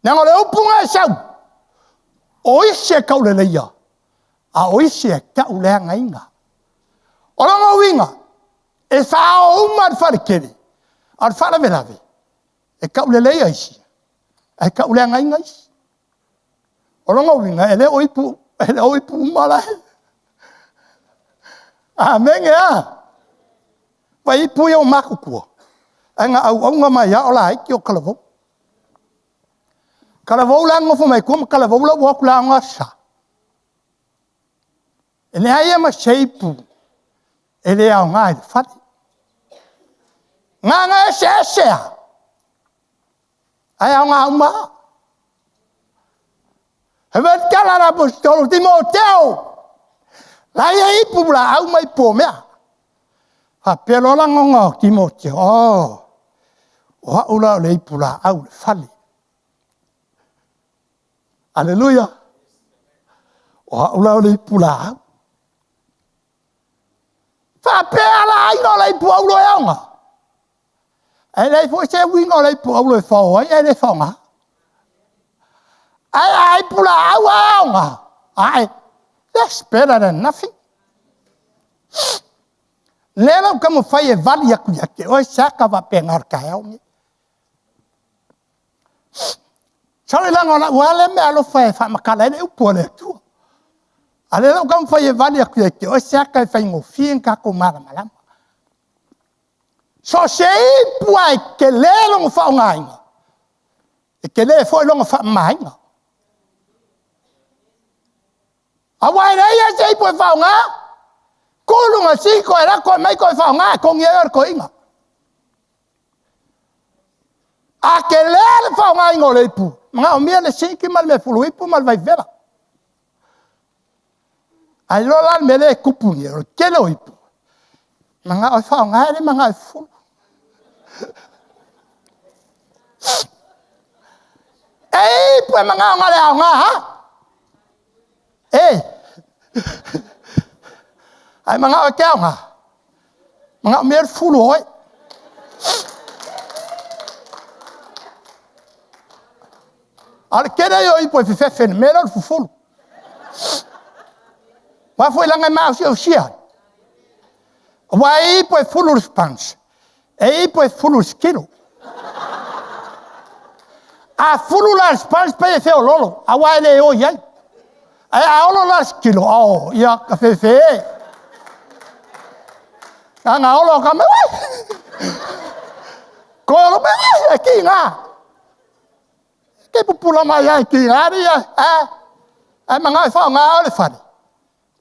Leaga o le upu na e sau, o isi e tauleleia, a o isi e tauleagaina. O lona uiga, e faaoo uma le faletele, a o le faalavelave, e tauleleia isi, ae tauleagaina isi. O lona uiga, e le o ipu, e le o ipu uma la e. Amene a! Vai ipu ia o makutua, ae na auauna mai lava o laiti o talavou. Talavou la nofo mai tua ma talavou la ua o atu i le aoga Aso Sa. E leai lava ma se ipu e le aoga i le fale. Na ona eseese lava, ae aoga uma lava. Fai mai le tala a le Aposetolo, Timoteo, o la e i ai ipu laau ma ipu o mea. Faapea loa la lagona o Timoteo, o, o au la o le ipulaau i le fale. Aleluia! O au la o le ipulaau. Faapea la aiga o le ipu auro e aoga? Ae leai foi se uiga o le ipu auro e fao ai ae le faaaoga. Ae a ipu laau ae aoga, ae, that's better than nothing. Lea la ou taumafai e vali atu ia te oe se ata faapena o le taeao lenei. Sorry leaga o lau lava lea meaalofa e faamatala ai le upu a le Atua. A o lea la ua taumafai e vali atu ia te oe se ata e faigofie ona tatou malamalama. So o se ipu lava e tele lona faaaogaina, e tele foi lona faamamaina. Aua e leai lava se ipu e faaaoga, tulu na si toe alu atu toe aumai toe faaaoga e togi ai oe e le toeaina. A tele le faaaogaina o le ipu, manaomia le sinki ma le mea e fuluipu ma le vaivevela. Ae iloa la le mea lea e tupu nei, o le tele o ipu, manao e faaaoga ae le manao e fufulu. E ipu e manao na o le aoga lava. E! Ae manao e te aoga, manaomia le fufulu o oe. A o le tele ia o ipu e fefefe i le mea lea o le fufulu. Aua foi leaga e maosiosia ai. Aua e i ai ipu e fufulu i le sponge, e i ai ipu e fufulu i le sikilo. A fufulu la i le sponge e pei e feoloolo aua e le oi ai. Ae a olo la i le sikilo, oh, ia ka fefe. Na ona olo lava, toe olo mai, e tiga. Te pupula mai ai tiga ia, eh? Ae manao e faaaoga oe le fale,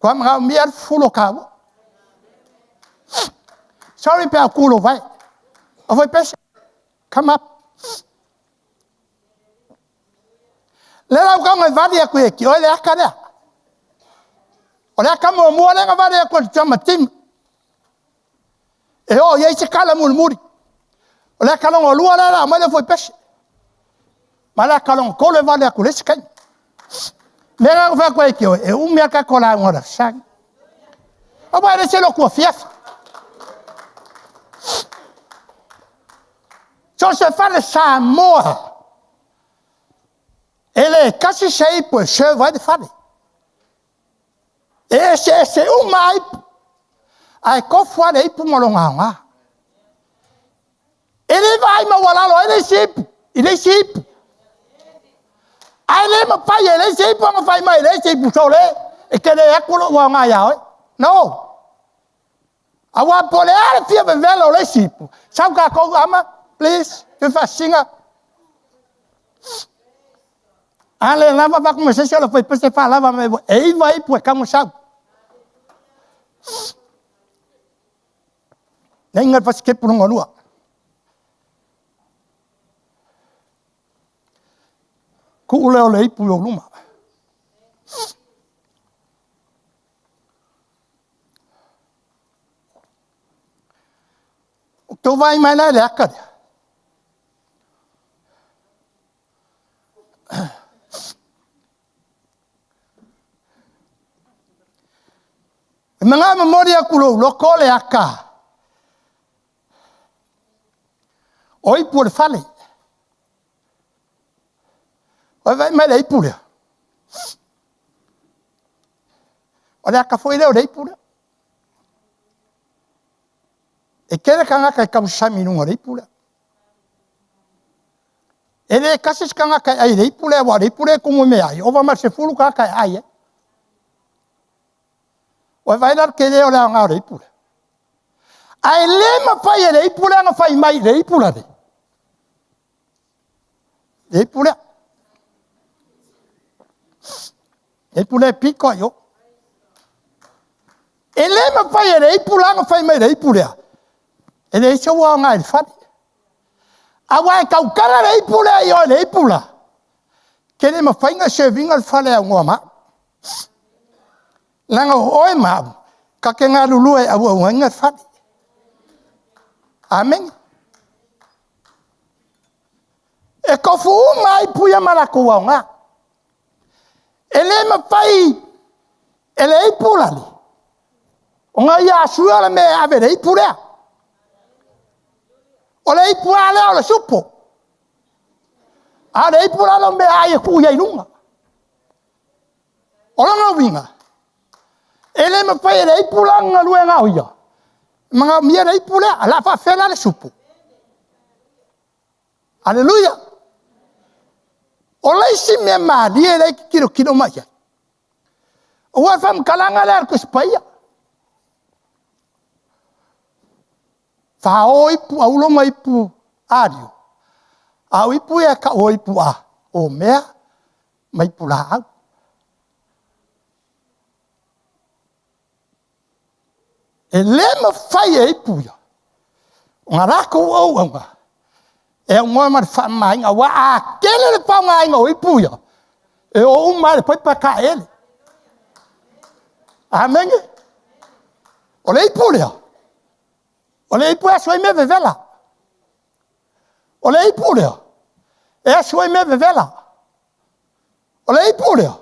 ua manaomia le fufulu o taua. Sorry pe a tu lou vae. Oi pese, come up. Lea la ua tau vali atu ia te oe le ata lea. O le ata muamua lea na vali atu e le drama team. E oo i ai se tala mulimuli. O le ata lona lua lea la aumai le foi pese. Ma le ata lona tolu e vali atu le isi taimi. Lea la ua fai atu ai te oe, e umi a tatou lauga o le Aso Sa. Aua e le se lotu afiafi. So o se fale Samoa, e le tasi se ipu e serve ai le fale. E eseese uma lava ipu, ae tofu lava le ipu ma lona aoga. E le vaai maualalo ai le isi ipu i le isi ipu. Ae le mafai e le isi ipu ona fai mai i le isi ipu, sole, e tele atu lou aoga ia oe. No. Aua po o le a le fia vevela o le isi ipu, sau tatou ama, please, Tuifaasisina. A le lava avatu ma se isi o le faipese faalava mai, e 9 ipu e tatau ona sau. Laina le fasitepu lona lua. Tuu lea o le ipu i ou luma. Ou te vaai mai la i le ata lea. E manao momoli atu lou loto le ata o ipu o le fale. Ua vaai mai le ipu lea. O le ata foi lea o le ipu lea. E tele tagata e tausami i luga o le ipu lea. E le tasi se tagata e ai i le ipu lea, aua o le ipu lea e tumu mai ai, ova ma le 10 tagata e ai ai. Ua vaai la le tele o le aoga o le ipu lea. Ae le mafai e le ipu lea ona fai mai i le ipu lale. Le ipu lea. Le ipu lea e pito ai o. E le mafai e le ipu la ona fai mai i le ipu lea, e leai sou aoga i le fale. Aua e tautala le ipu lea i o i le ipu la, ke le mafai ona serve ina le fale e aunoa ma au. Leaga o oe ma au, ta te galulue e auaunaina le fale. Amene. E tofu uma lava ipu ia ma latou aoga. E le mafai e le ipu lale ona ia asua le mea e ave i le ipu lea. O le ipu lava lea o le supo, a o le ipu la lea o meaai e tuu i ai i luga. O lona uiga, e le mafai e le ipu la ona galue na o ia, e manaomia le ipu lea. O le a faafefea la le supo? Aleluia! O le isi mea malie lea e te tilotilo mai i ai, aua o le faamatalaga lea a le Tusi Paia, fao ipu auro ma ipu ario, a o ipu ia e tau o ipu a omea ma ipu laau. E le mafai e ipu ia ona latou auauna e aunoa ma le faamamaina, aua a tele le faaaogaina o ipu ia, e o uma lava i le paipa e taeele. Amene. O le ipu lea, o le ipu e asu ai mea vevela. O le ipu lea, e asu ai mea vevela. O le ipu lea,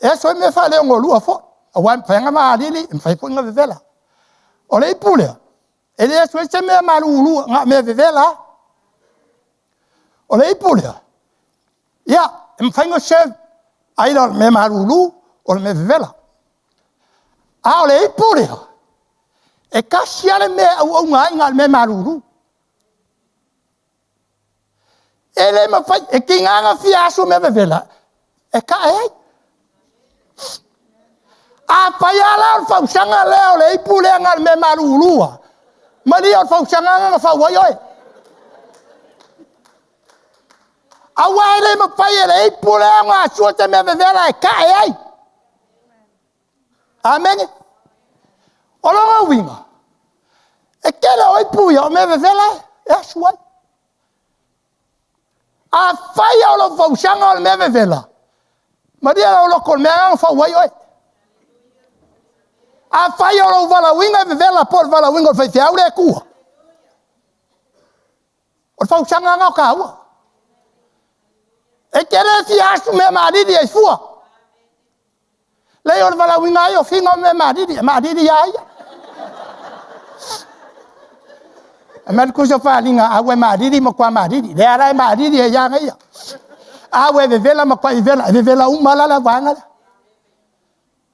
e asu ai mea faaleogolua foi, aua e mafai ona maalili, e mafai foi ona vevela. O le ipu lea, e le asu ai se mea malulu, na o mea vevela lava. O le ipu lea, ia, e mafai ona serve either o le mea malulu o le mea vevela. A o le ipu lea, e tasi lava le mea e auauna ai, na o le mea malulu. E le mafai, e tiga ona fia asu mea vevela, e tae ai. A fai lava la o le fausaga lea o le ipu lea na o le mea malulu lava, malie o le fausaga lena na fau ai oe. Aua e le mafai e le ipu lea ona asua se mea vevela e tae ai. Amene. O lona uiga, e tele o ipu ia o mea vevela e asu ai. A fai o lou fausaga o le mea vevela, malie lou loto o le mea lena na fau ai oe. A fai o lou valaauina e vevela po o le valaauina o le faifeau lea e tua, o le fausaga lena o taua. E te le fia asu mea maalili ai fua. Leai o le valaauina ai o fina o mea maalili, e maalili lava ia. E mea le tusi o faaaliga, a ua e maalili, matua maalili. Lea la e maalili ai lava ia. A ua e vevela, matua vevela. E vevela uma lava la vaega lea.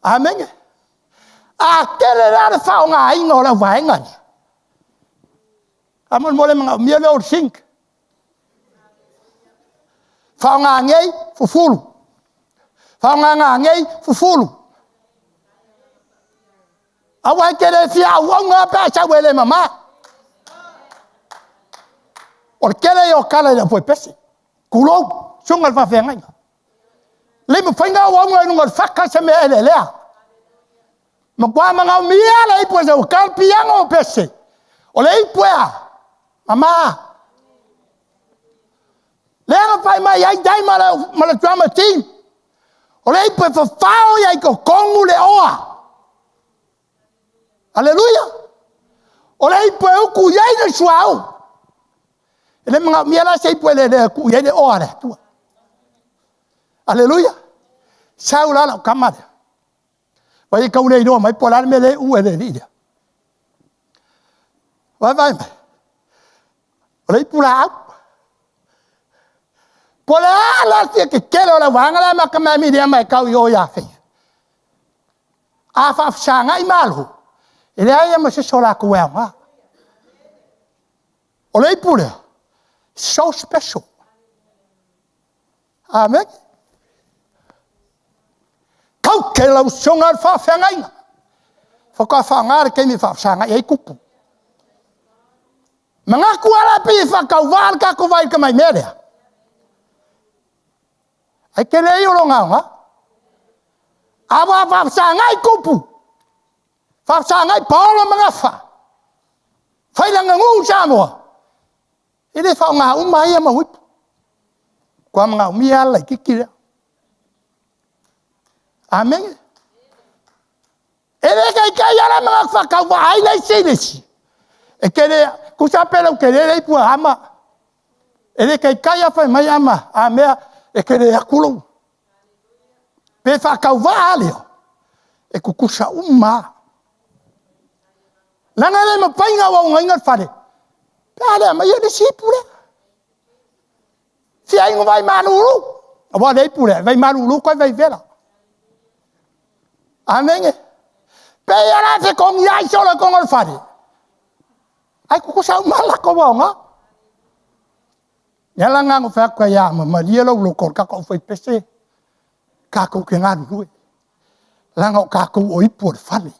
Amene. A tele la le faaaogaina o lau vaega lea, faamolemole e manaomia le old sink. Faaaoga nei, fufulu. Faaaoga nei, fufulu. Aua e te le fia auauna pe a sau e le mama. O le tele ia o tala i le aufoepese. Tulou, susuga i le faafeagaiga. Le mafai ona auauna i luga o le fata se mea eleelea. Matua manaomia le ipu e sau e piano o pese. O le ipu e a? Mama. Lea na fai mai ai Dai ma le drama team. O le ipu e fafao ia i totonu le oa. Aleluia. O le ipu e utu i ai le suauu. E le manaomia la se ipu eleelea e tuu i ai le oa a le Atua. Aleluia. Sau la lau tama lea. Vai e tau le iloa mai po o le a le mea lea e u e le alii lea. Vaai mai. O le ipu laau. Po o le a la le fia tetele o le auvaega lea ma tama e miliama e tau i o ia Faith. A faafesagai malo, e leai lava ma se isi o latou e aoga. O le ipu lea, so special. Amen. Kau ke lau susuga i le faafeagaiga. Faatoa faaaoga le taimi e faafesagai ai tupu. Manatu ala pe e whakauvaa le kako vai ka mai mea lea. Ai ke le o longa nga. Awa whaasangai kupu. Whaasangai paolo mangafa. Whailanga ngu Samoa. E le whaonga uma ia mahuipu. Kua mga umia ala i kiki lea. Amen. E le kai kai ala mga whakauvaa ai lei se lesi. E kele, kusa pele u kele lei pua ama. E le kai kai a whai mai ama. A mea, e kele akulo. Pe whakauvaa leo. E kukusa uma. Langa le mapainga wa unga inga whare. Pe ale ama ia le sipu le. Fia ingo vai malulu. Awa le ipu le, vai malulu koe vai vela. Amenge. Pe ia la te kongi ai solo kongo le whare. Ai kukusa uma la ko wa unga. Ia la ngango whea koe ia ma malia lau loko ka ko whai pese. Ka kou ke ngā rurue. Langa o ka kou o ipu o le whare.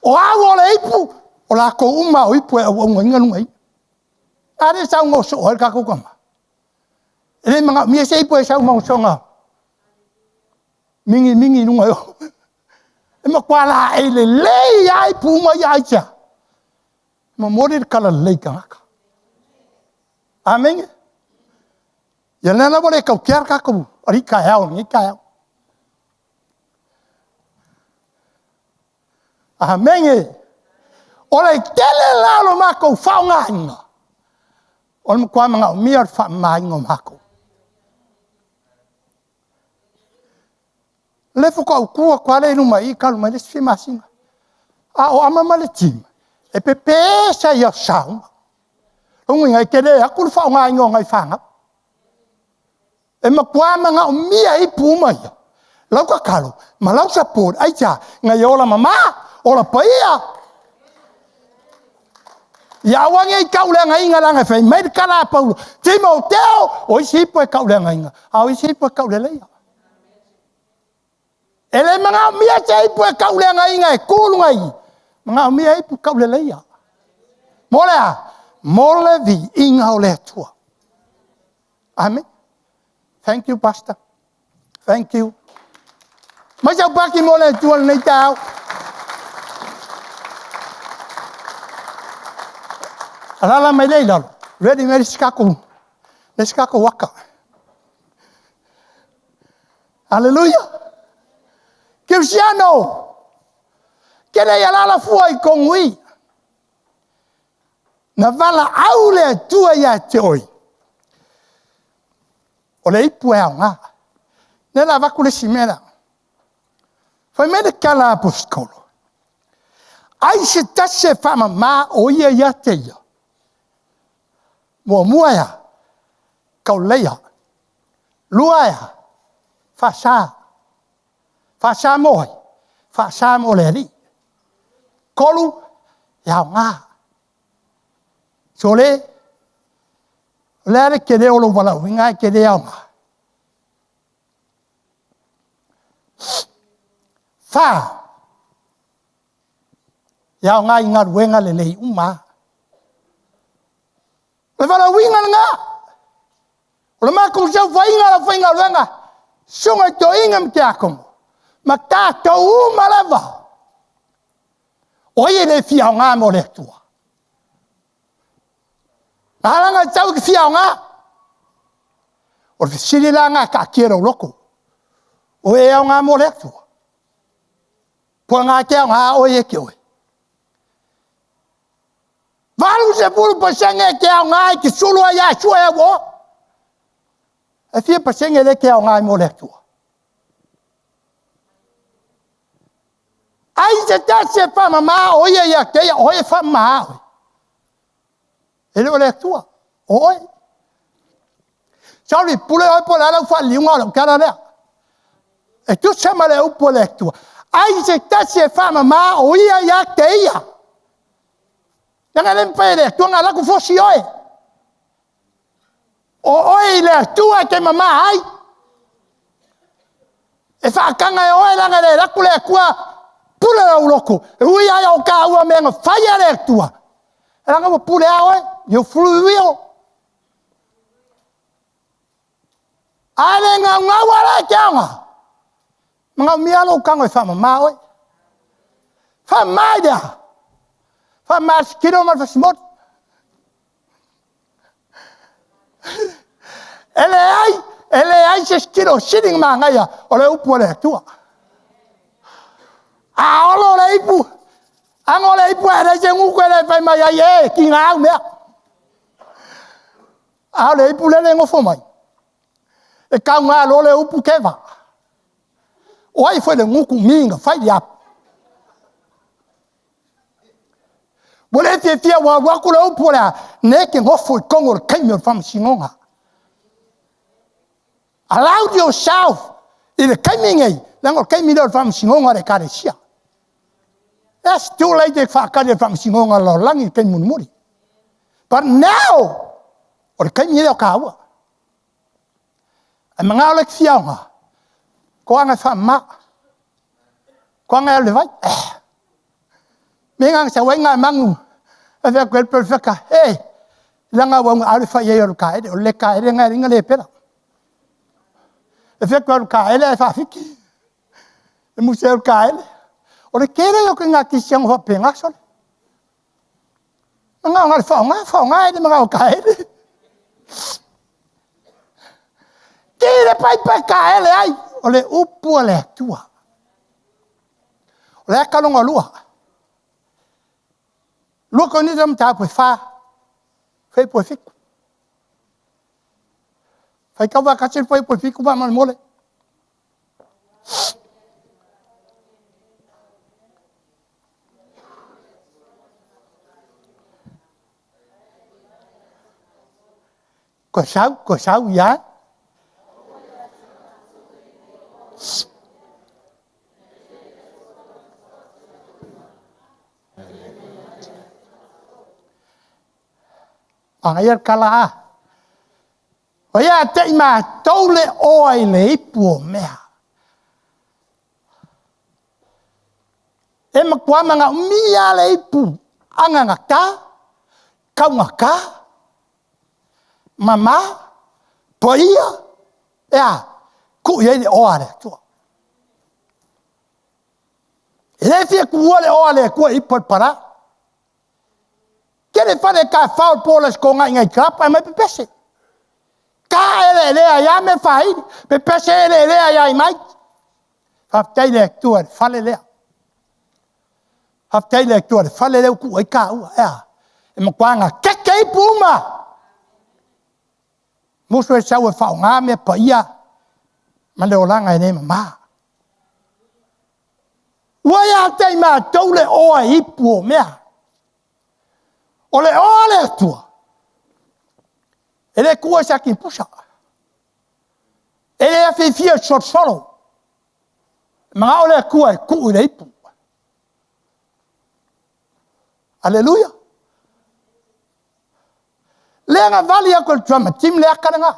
O au o le ipu, o la kou uma o ipu e au au inga nunga i. Are sau ngō so o ka kou kama. E le mga mia se ipu e sau mau songa. Mingi mingi nunga yo. E ma kwa la e le lei ai pu ma ia ai tia. Ma mori le kala lei kangaka. Amen. Ia lena wale kau kia ka kou. Ari ka heo, ni ka heo. Amen. O le tele lalo mako whaonga inga. O le mkwa mga umia o wha mainga mako. Le fuka ukua kwa le numa i kalu mai le sfi masinga. A o ama ma le tima. E pepe sa ia sauma. Ungu inga i kele aku le whaonga inga o ngai whanga. E makwa mga umia i puma ia. Lau ka kalo, ma lau support, ai tia, ngai ola mama, ola paia. Ia awangi i kaulanga inga langa whai, mai kala paulo. Tima o teo, o isi ipo e kaulanga inga. A o isi ipo e kaulele ia. E le mga umia te ipo e kaulanga inga e kulunga i. Mga umia ipo kaulele ia. Mole a, mole vi inga o le atua. Amen. Thank you, Pastor. Thank you. Mai sau paki mo le atua nei tau. Alala mai lei lalo. Ready me sikako. Le sikako waka. Hallelujah. Cristiano. Kele ia lala fua i kongui. Na vala au le atua ia te oi. O le ipu e au ngā. Ne la vaku le simera. Fai mai le kala apostolo. Ai se tase whama mā o ia ia te ia. Mua mua ia. Kau leia. Lua ia. Whasa. Whasa mohi. Whasa mo le ali. Kolu. Ia ngā. So le. Le ale ke le olo wala winga ke le au ngā. Wha. Ia ngā i ngā ruenga le lei uma. Le wala winga ngā. O le mākou sau whainga la whainga ruenga. Sunga i tō inga mte akongo. Ma tātou uma lava. O ia le fia o ngā mo le atua. Nā tau ki fia o ngā. O le sili la ngā ka kia rau loko. O e au ngā mo le atua. Pua ngā ke au ngā o e ke oe. Valu se pulu pasenge ke au ngā i ki sulu ai a sua e wo. E fia pasenge le ke au ngā i mo le atua. Ai se tasi e whama mā o ia ia te ia o e whama mā oe. E le o le atua. O oe. Sauri, pule oi po le ala wha liunga o le ukara lea. E tu sama le upo le atua. Ai se tasi e whama mā o ia ia te ia. Nanga le mpe le atua ngā laku fosi oe. O oe i le atua ke mama ai. E whaakanga e oe langa le laku le atua pule lau loko. E ui ai o ka ua mea ngā whaia le atua. E langa ua pule a oe, you free will. A le gaugau a le ke aoga. Manaomia lou tago e faamama oe. Faamama i le a? Faamama i le sikilo ma le fasimoli. E leai, e leai se sikilo sili ona manaia o le upu a le Atua. A olo le ipu, ago le ipu ae leai se gutu e le fai mai ai, e, tiga au mea. A o le ipu lele e nofo mai, e tauga loa le upu keva. O ai foi le gutu mi na fai le apu. Ua le fiafia ua alu atu le upu o le a, ne te nofo i totonu o le taimi o le faamasinoga. Allow yourself i le taimi nei, leaga o le taimi lea o le faamasinoga a le Ekalesia. That's too late e faatali e le faamasinoga a le lalolagi i le taimi mulimuli. But now, o le taimi lea o taua. Ae manao le fiaoga, koaga e faamama, koaga e alu i le vai. Me nga sa wai nga mangu, a fea koe perfecta, e, langa wa nga ale fa ye o ka ele, o le ka ele nga ringa le pela. E fea koe ka ele e fa fiki. E muse o ka ele. O le kere o ke nga kisiang fa penga sole. Nga nga fa nga fa nga ele nga o ka ele. Kere pai pai ka ele ai, o le upu a le Atua. O le aka longa lua. Lua ko ni tam ta pe fa. Fe po fiku. Fai ka va ka se foi po fiku ba mal mole. Ko sau, ko sau ia. Anga ia kala a. O ia te i mātou le oa i le ipu o mea. E makua manga umia le ipu. Anga ngaka, kau ngaka, mama, poia, ea, ku ia i le oa le atua. E le fia kuua le oa le atua i ipu al para. Ke le fale ka fao po le skonga ingai klapa e mai pepese. Ka ele ele a ia me whairi. Pepese ele ele a ia i mai. Whaftai le atua le fale lea. Whaftai le atua le fale lea ku ai ka ua. Ea. E makuanga keke i puma. Musu e sau e whao ngā mea pa ia. Ma le olanga e nei mama. Ua ia te i mātou le oa i ipu o mea. O le oa le atua. E le kua sa ki pusa. E le awhiwhia solo. Mga o le kua e kuu i le ipu. Aleluia. Lea nga vali ako le drama team le akara nga.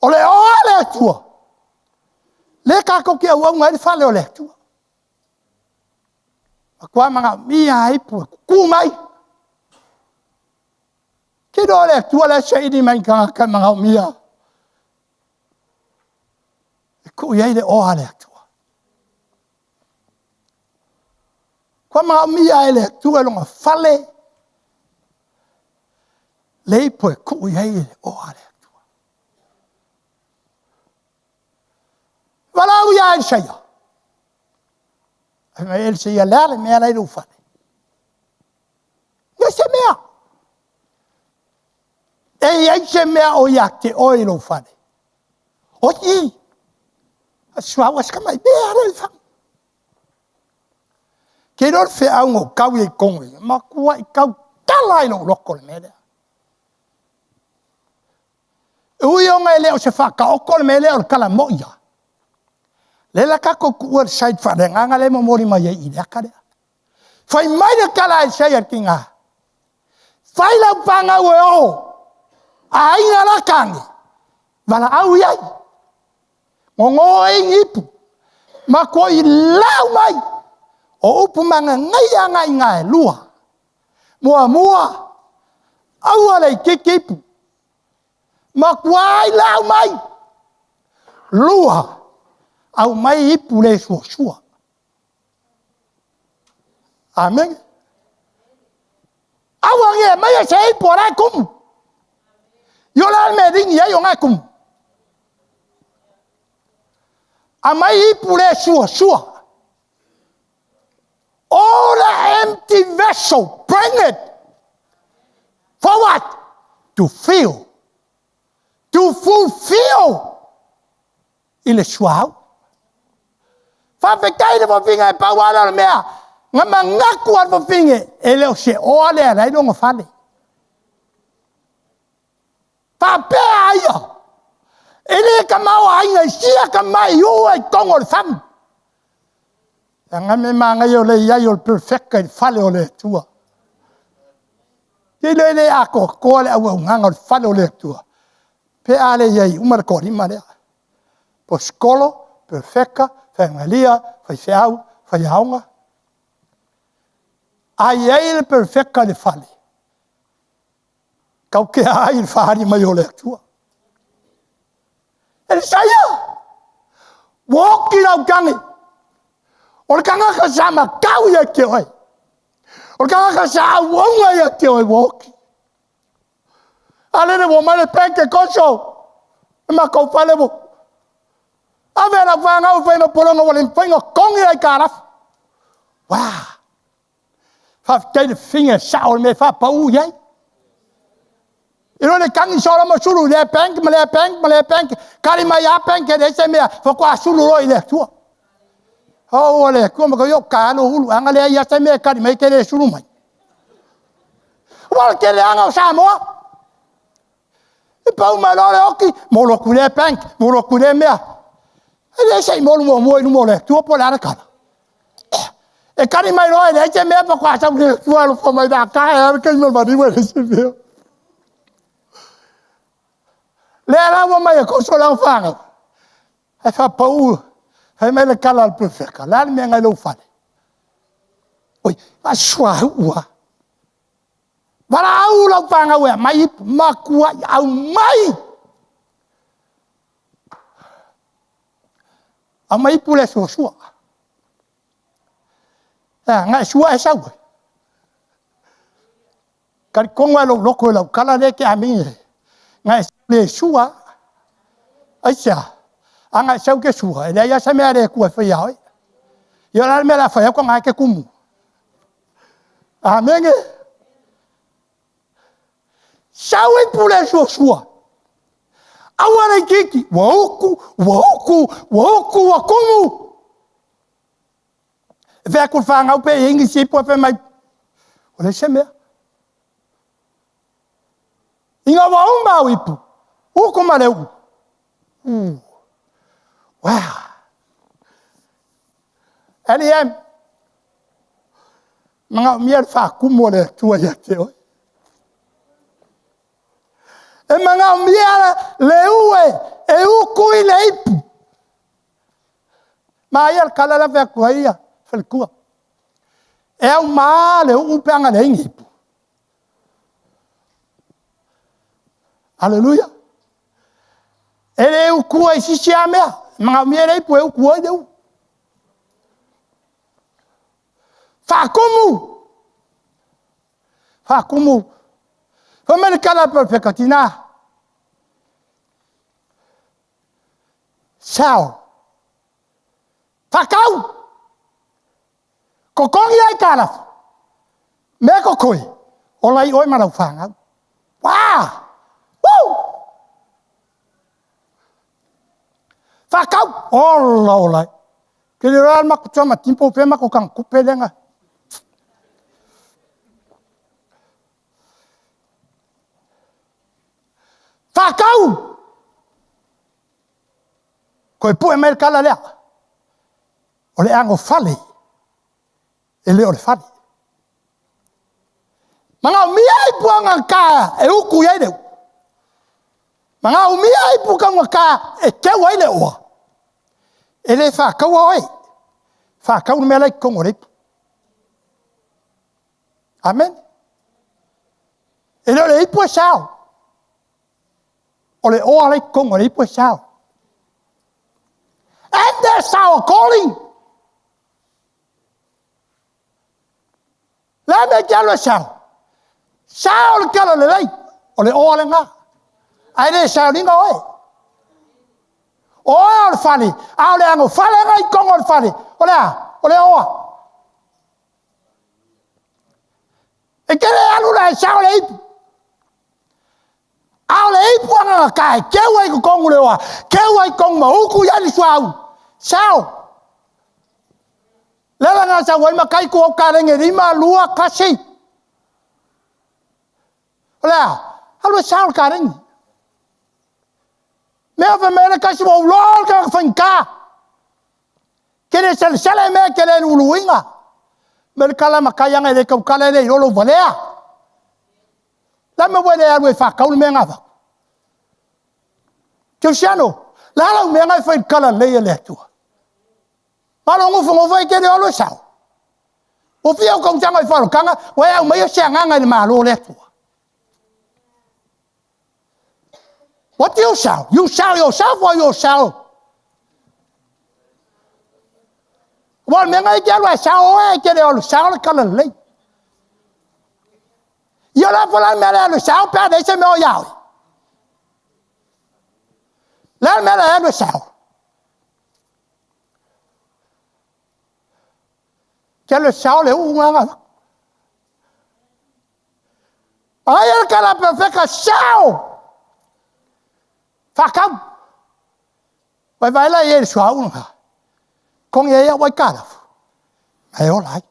O le oa le atua. Le kako ki au au ngai le fale o le atua. Akua mga mia ipu ku mai. Ke do le atua le se ini mai ka ka mga mia. E ku iai le oa le atua. Kua mga mia e le atua longa fale. Le ipu e ku iai le oa le atua. Walau ia Isaia. Ai mai el se ia le mea lai lu fale. Ne se mea. E ia se mea o ia te oi lu fale. O i. A sua wa ska mai mea le fa. Ke ro fe au ngo kau i kongo. Ma kua i kau tala i lo loko le mea. Ui o ngai le o se whaka o ko le mea le o le kala mo ia. Le la kako ku ua side fa le nganga le mo mori mai i le aka lea. Fai mai le kala e sei ki ngā. Fai lau panga ue o. A inga la kange. Wala au iai. Ngongo e ngipu. Ma ko i lau mai. O upu magagaia agaiga e lua. Muamua, aua le itiiti ipu. Matua ai le aumai. Lua, aumai ipu le suasua. Amene. Aua ne aumaia se ipu o la e tumu. I o le a le mea e ligi ai o na e tumu. Aumai ipu le suasua. All the empty vessel, bring it. For what? To fill. To fulfill. I le suauu. Faafetai le fafine e pau lava lea o le mea na manatu lava le fafine e le o se oa lea e ala ai lona fale. Faapea ia, e le tamaoaiga i sia tamai ua i totonu o le fagu. Leaga me manaia o le i ai o le perfecta i le fale o le Atua. Te iloa e le atoatoa le auaunaga o le fale o le Atua pe a le i ai uma le toalima lea. Aposetolo, perofeta, faifeagalia, faifeau, faiaoga. A i ai le perofeta i le fale, tau tea ai le faaali mai o le Atua. Elisaia, ua oti lau tagi. O le tagata sa matau ia te oe. O le tagata sa auauna ia te oe ua oti. A lele ua omai le Pentekoso, e matou fale ua ave lau fanau e fai ma pologa ua le mafai ona totogi le aitalafu. Uau! Faafetai le fafine sao o le mea e faapau i ai. I lo le tagi solo ma sulu i lea bank ma lea bank ma lea bank, kali mai a bank e leai se mea, faatoa sulu loa i le Atua. Oh, le Atua ma ko yo ka no hulu, anga lea ia se mea kali mai ke le sulu mai. Ua le tele anga o Samoa. E pau mai loa le oki, molu atu i lea bank, molu atu i lea mea. E le se i molu muamua i luma o le Atua po o le a le tala. E kali mai loa e leai se mea faatoa sau le Atua alofa mai la ka e ale kai ma maliu e leai se mea. Lea la ua mai e koso lau fanau. E faapau, fai mai le tala a le profeta, le a le mea nai lou fale? Oi, a suauu a. Valaau lau fanau e aumai ipu, matuai aumai. Aumai ipu le suasua. E, na e sua e sau ai. Talitonu lava i lou loto i lau tala lea e te amini ai. Na e le sua. Aisea? A na e sau e te sua, e leai lava se mea a le Atua e fai ia oe. Ia o le a le mea o le a fai atu na e te tumu. Amene. Sau ipu le suasua. Aua le itiiti. Ua utu, ua utu, ua utu, ua tumu. E fai atu le fanau pe i ai nisi ipu e fai mai, o leai se mea. Ina ua uma au ipu, utu ma le uu. Wow. LEM, manaomia le faatumu o le Atua ia te oe. E manaomia le ue e utu i le ipu. Ma ia le tala la fai atu ai ia faletua. E auma le uu pe aga leai ni ipu. Aleluia. E le utua i sisi a mea. E manaomia le ipu e utu ai le uu. Faatumu. Faatumu. Fai mai le tala a perofeta, tina. Sao. Faatau. Totogi aitalafu. Mea totoe, ola ai oe ma lau fanau. Wow! Woo! Faatau. Ola ola. Ke le roa mako tua ma timpo pe mako kang kupe lenga. Faatau. Koe pue mai le tala lea. O le agofale, e le o le fale. Manaomia ipu agata e utu i ai le uu. Manaomia ipu taugata e teu ai le oa. E le faataua oe. Faatau le mea la i totonu o le ipu. Amen. E le o le ipu e sao. O le oa le kongo le ipu e sao. And that's our calling. Le me ke alo e sao. Sao le kala le lei. O le oa le ngā. Ai le sao ni oe. Oe o le fale. A o le ango fale ngai kongo le fale. O le a? O le oa. E ke le alu la e sao le ipu. A o le ipu anga kai. Ke ua i kongo le oa. Ke ua i kongo ma uku ya ni suau. Sao. Le la ngā sa wai makai ku o ka renge rima lua kasi. O le a? Alu e sao le ka renge. Mea fa mea kasi wa ulo ka whainga. Ke le sele sele mea ke le luluinga. Me le kala makai anga le kau kala le lolo valea. La me wele alu e whakau le mea ngā whaku. Tiusiano, la lau mea ngai whai kala leia le atua. Malo ngofu ngofu e ke le olo sao. O fia o kautanga i whalokanga, wa e au mai o se anganga i le malo le atua. What do you sell? You sell yourself or you sell? Wa me ngai ke alo e sao e ke le olo sao le kala lei. Ia la fola me le alo sao pa de se me o iau. La me le alo sao. Ke le sao le u nganga. Ai el kala perfecta sao. Whakau. Wai vai la e sua unga. Kong e ia wai kalafu. Mai o lai.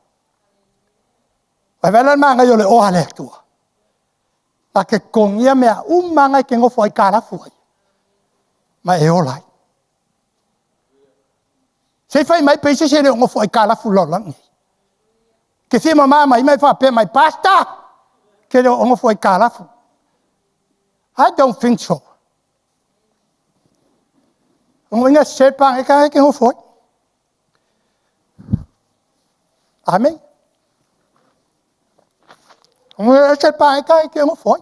Wai vai la manga yo le oha le atua. Ma ke kong ia mea umanga ke ngofo ai kalafu ai. Mai e o lai. Se fai mai peise se le ngofo ai kalafu lolangi. Ke fia mama mai mai fa pe mai pasta. Ke le ngofo ai kalafu. I don't think so. Ngo se pa e ka ke ngofo. Amen. Ngo se pa e ka ke ngofo.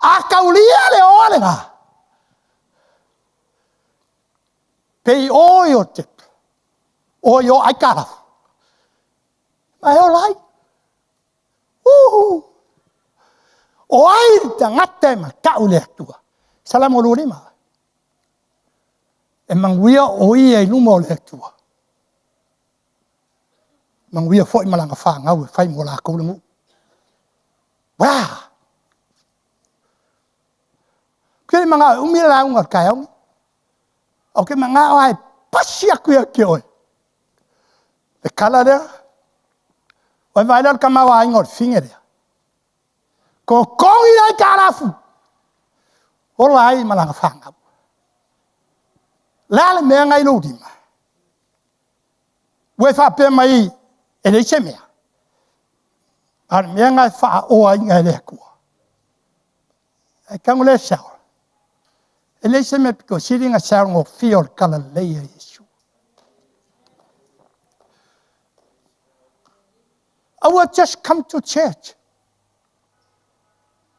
A kaulia le o le nga. Pe o yo te. O yo ai kara. Mai o lai. Uhu. O ai tangata ma kau le atua. Salamu lurima. E manguia o ia i luma o le atua. Manguia foi malanga whangau e whai mo la koulengu. Wā! Kere manga umi la unga kai au. O ke manga o ai pasi aku ia ke oe. Le kala lea. O e vai lea ka maua ingo le finge lea. Ko kongi ai karafu. O la ai malanga whangau. La le mea ngai lo rima. Ue wha mai e le se mea. A le mea ngai wha o ai ngai le kua. E kango le sao. E le se mea piko siri nga sao ngo fio le kala leia Yesu. I will just come to church.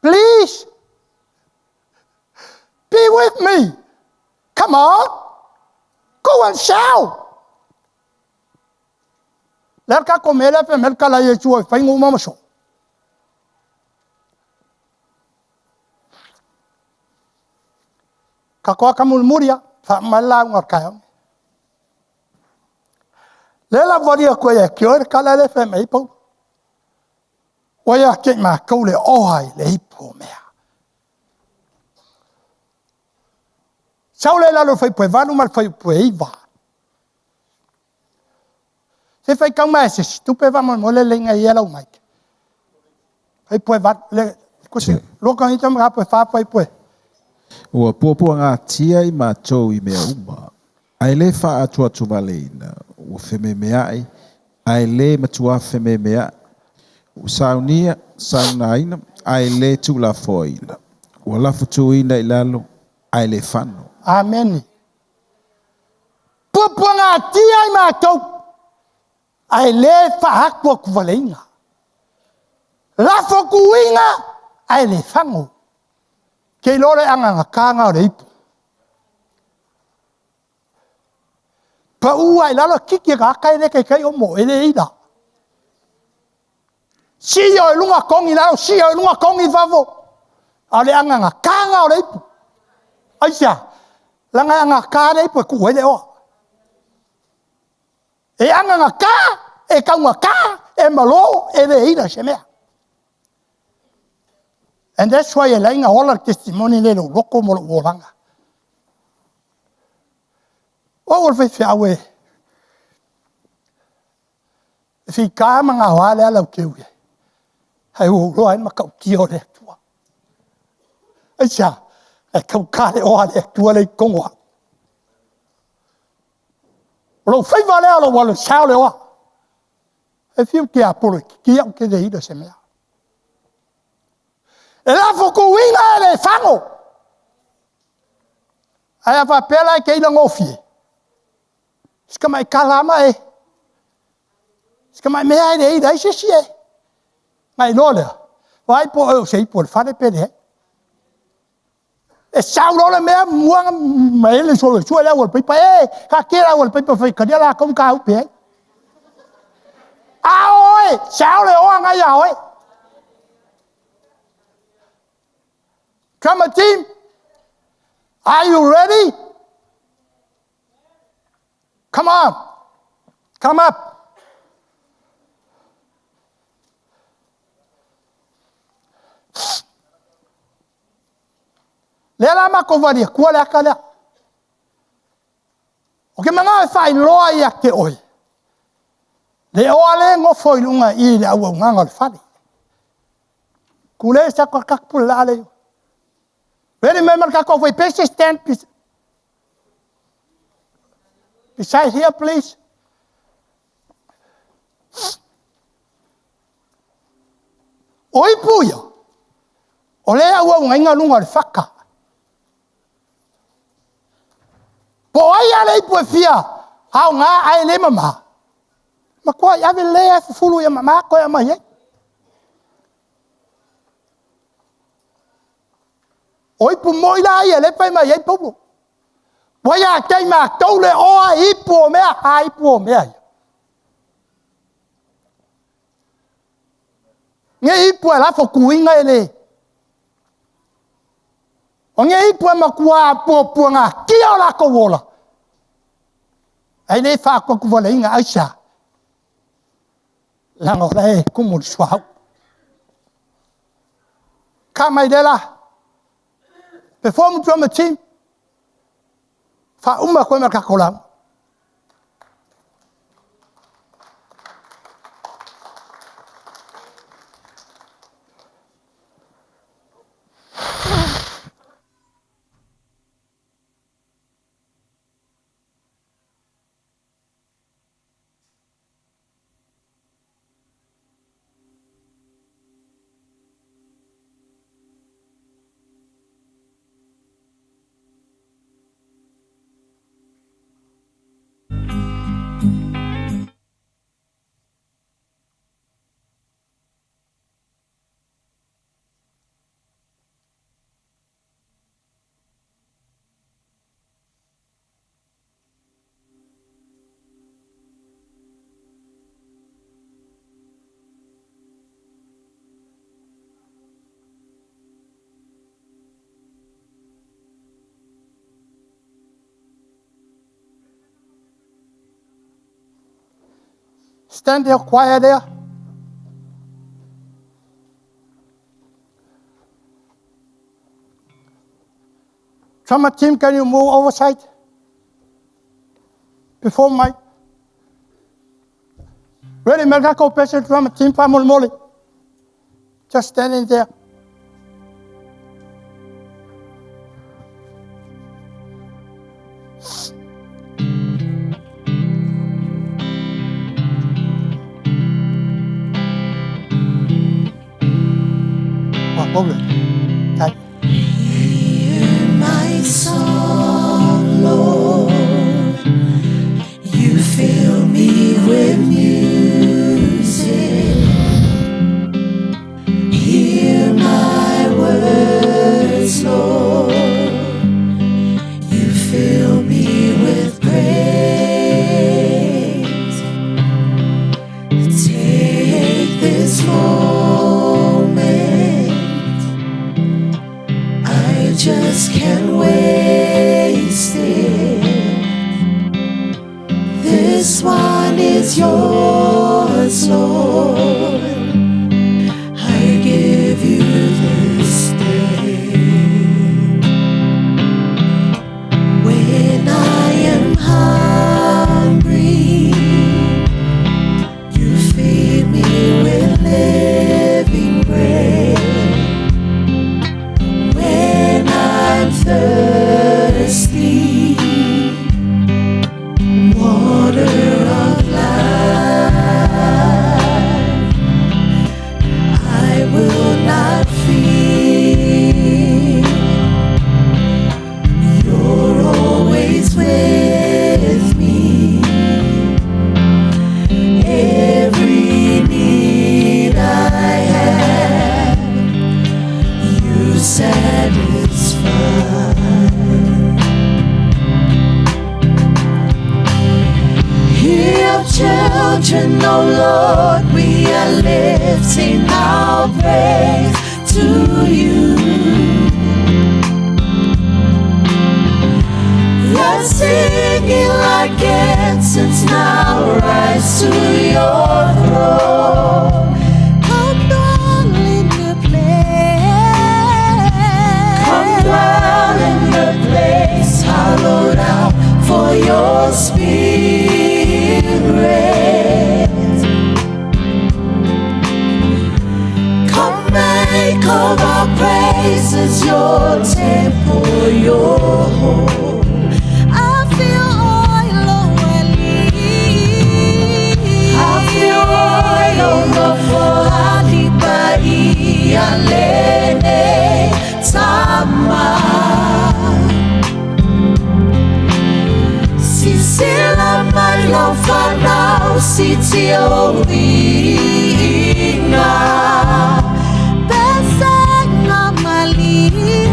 Please. Be with me. Come on. Go and shout. Le ka ko mele pe mel kala Yesu e whai ngu mama so. Ka koa ka mulmuria, wha mai la unga kai. Le la varia koe e ki oe kala le whai mei pau. Oia ke mā kou le oha i le ipo mea. Sau le lalo whai poe vanu ma whai poe iwa. Se whai kau mai se tupe va mo le lenga i ela umai. Whai poe va le kusi loka ni tama poe wha whai poe. Ua puapua ngā tia i mātou i mea uma. Ai le wha atu atu valeina. Ua wheme mea ai. Ai le matua wheme mea. Ua saunia, saunaina. Ai le tūla foina. Ua lafu tuina i lalo. Ai le whano. Amen. Puapua ngā tia i mātou. Ae le faaatuatuvaleina. Lafo tuuina ae le fago. Te iloa le agagata o le ipu. Pau lava i lalo kiki e tagata e le taitai ona oo, e le ila. Sio i luga togi i lalo, sio i luga togi i fafo. A o le agagata lena o le ipu. Aisea? Leaga e agata le ipu e tuu ai le oa. E agagata, e taugata, e malo, e le ila i se mea. And that's why e ala ai ona ola le testimony lenei i lou loto ma lou olaga. O au o le faifeau e fita ma gaoa le ala ou te ui ai, ae ua ou iloa ai le matautia o le Atua. Aisea? E taugata le oa a le Atua lea i totonu o au. O lou faiva lea o lou alu e sao le oa. E fiu e te apolo e kiki au, ou te le ila i se mea. E lafo tuuina e le fago. Ae a faapea la e te ila gofie, si tamai tala lava ma e, si tamai mea lava e le ila ai se isi e. Ona e iloa lea, vaai po o oe o se ipu o le fale pe leai. E sau loa le mea mua ma ele solo e sue le aualapaipa, e taatia le aualapaipa e faitalia latou mataupe ai. A o oe, sao le oa na ia oe. Drama team, are you ready? Come on, come up. Lea la matou vali atua le ata lea. Ou te manao e faailoa ia te oe, le oa lea e nofo i luga i i i le auaunaga o le fale. Pule sa Ready mai ma le tatou faipese, stand beside here please. O ipu ia, o lea e auaunaina luga o le fata. Po o ai lava le ipu e fia aoga ae le mama, matuai ave lelei lava fufulu ia mama toe aumai ai. O ipu moi la ia lea e fai mai ai Paulo. Ua ia te i matou le oa ipu o mea, a ipu o mea ia. Nei ipu e lafo tuuina e le. O nei ipu e matua puapuagatia o latou ola, ae le faaatuatuvaleina. Aisea? Leaga o la e tumu le suauu. Ka mai lela, perform drama team, faauma atu ai ma le tatou lauga. Stand there quiet there. Drama team, can you move overside? Before my Ready, Melkako Special Drama Team, Mole. Just standing there. Wow, Hear my song, Lord. You fill me with music. is yours, Lord. I give you this day. When I am hungry, you feed me with living bread. When I'm thirsty, water of life, I will not fear. You're always with me. Every need I have, you satisfy. Hear children, oh Lord, we are lifting our praise to you. You're singing like incense now rise to your throne. Come dwell in the place. Come dwell in the place hallowed out for your spirit. Come make of our praises your temple, your home. I feel oil I feel oil on the floor. Alene tama. Sisila mai lau whanau si tia o inga. Besenga malie.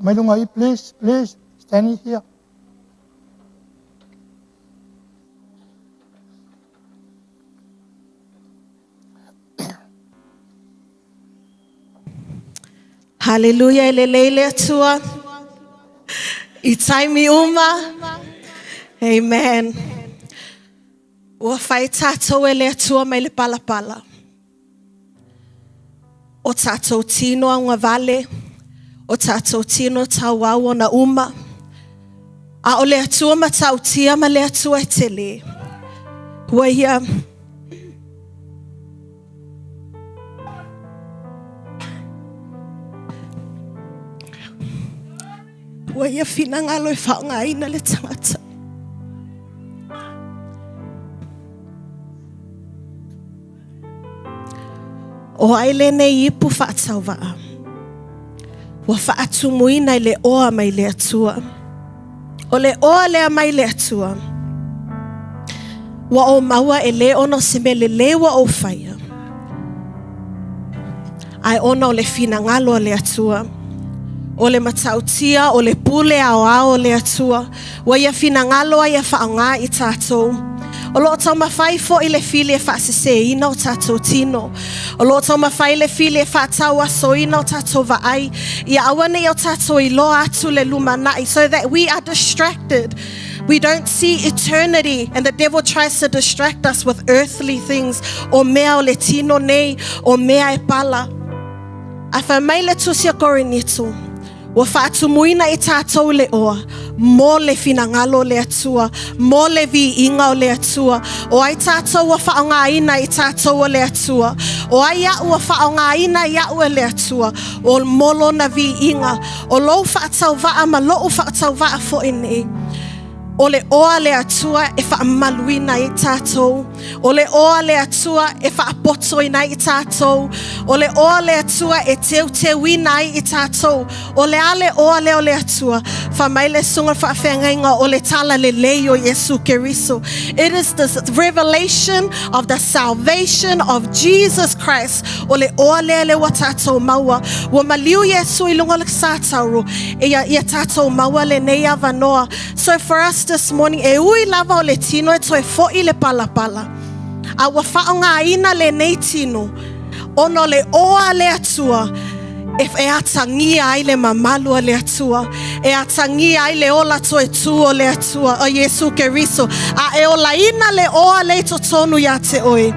Mai luga i, please, please, stand here. Haleluya e lelei le Atua. I taimi uma. Amen. Ua fai tātou e le Atua mai le palapala. O tātou tino a unga vale. O tātou tino tau au ona uma. A o le Atua matautia ma le Atua e tele. Ua ia Ua ia finagalo e faaaogaina le tagata. O ai lenei ipu faatauvaa. Ua faatumuina i le oa mai le Atua. O le oa lea mai le Atua. Ua o maua e le ona o se mea lelei ua ou faia. Ae ona o le finagalo a le Atua. O le matautia, o le pule aoao o le Atua. Ua ia finagalo ai ia faaaoga i tātou. O loo taumafai foi le fili e faaseseina o tātou tino. O loo taumafai le fili e faatauasoina o tātou vaai. Ia aua nei o tātou iloa atu le lumanai, so that we are distracted. We don't see eternity, and the devil tries to distract us with earthly things. O mea o le tino nei, o mea e pala. A fai mai le tusi a Korinito, ua faatumuina i tātou le oa, mo le finagalo o le Atua, mo le viiga o le Atua. O ai tātou ua faaaogaina i tātou o le Atua. O ai a'u ua faaaogaina i a'u e le Atua, o mo lona viiga, o lou faatauvaa ma lo'u faatauvaa fo'i nei. O le oa a le Atua e faamamaluina ai tatou. O le oa a le Atua e faapotoina ai i tatou. O le oa a le Atua e teuteuina ai i tatou. O le a le oa lea o le Atua? Fai mai le susuga faafeagaiga o le talalelei o Iesu Keriso. It is the revelation of the salvation of Jesus Christ. O le oa lea lea ua tatou maua. Ua maliu Iesu i luga o le satauro ia, ia tatou maua lenei avanoa. So for us this morning, e ui lava o le tino e toe foi le palapala. A ua faaaogaina lenei tino ona o le oa a le Atua e, e atagia ai le mamalu a le Atua, e atagia ai le ola toe tū o le Atua, o Iesu Keriso, a e olaina le oa lea i totonu ia te oe.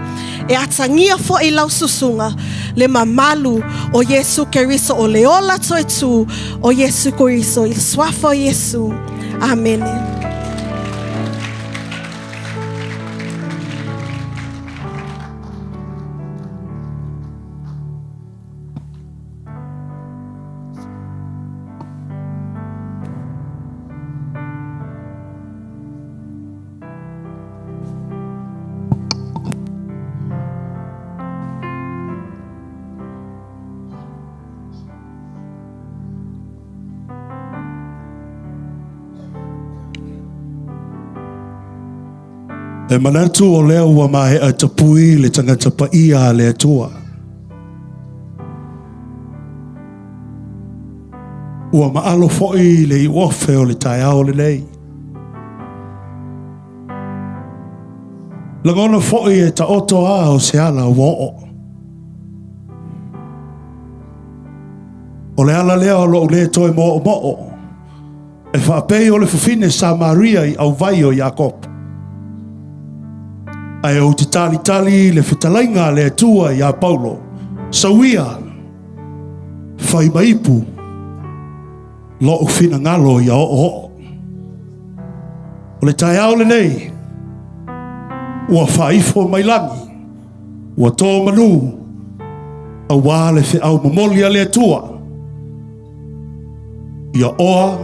E atagia foi lau susuga le mamalu o Iesu Keriso, o le ola toe tū o Iesu Keriso, i le suafa o Iesu. Amene. E manatu o lea ua maea tapui le tagata paia a le Atua. Ua maalo foi le iuofe o le taeao lenei. Lagona foi e taoto a o se ala ua oo. O le ala lea o lou le toe moomoo e faapei o le fafine Samaria i auvai o Iakopo. Ae ou te talitali i le fetalaiga a le Atua iā Paulo, Sauia, fai ma ipu lou finagalo ia oooo. O le taeao lenei, ua faaifo mai lagi, ua tō manu, auā le feau momoli a le Atua, ia oa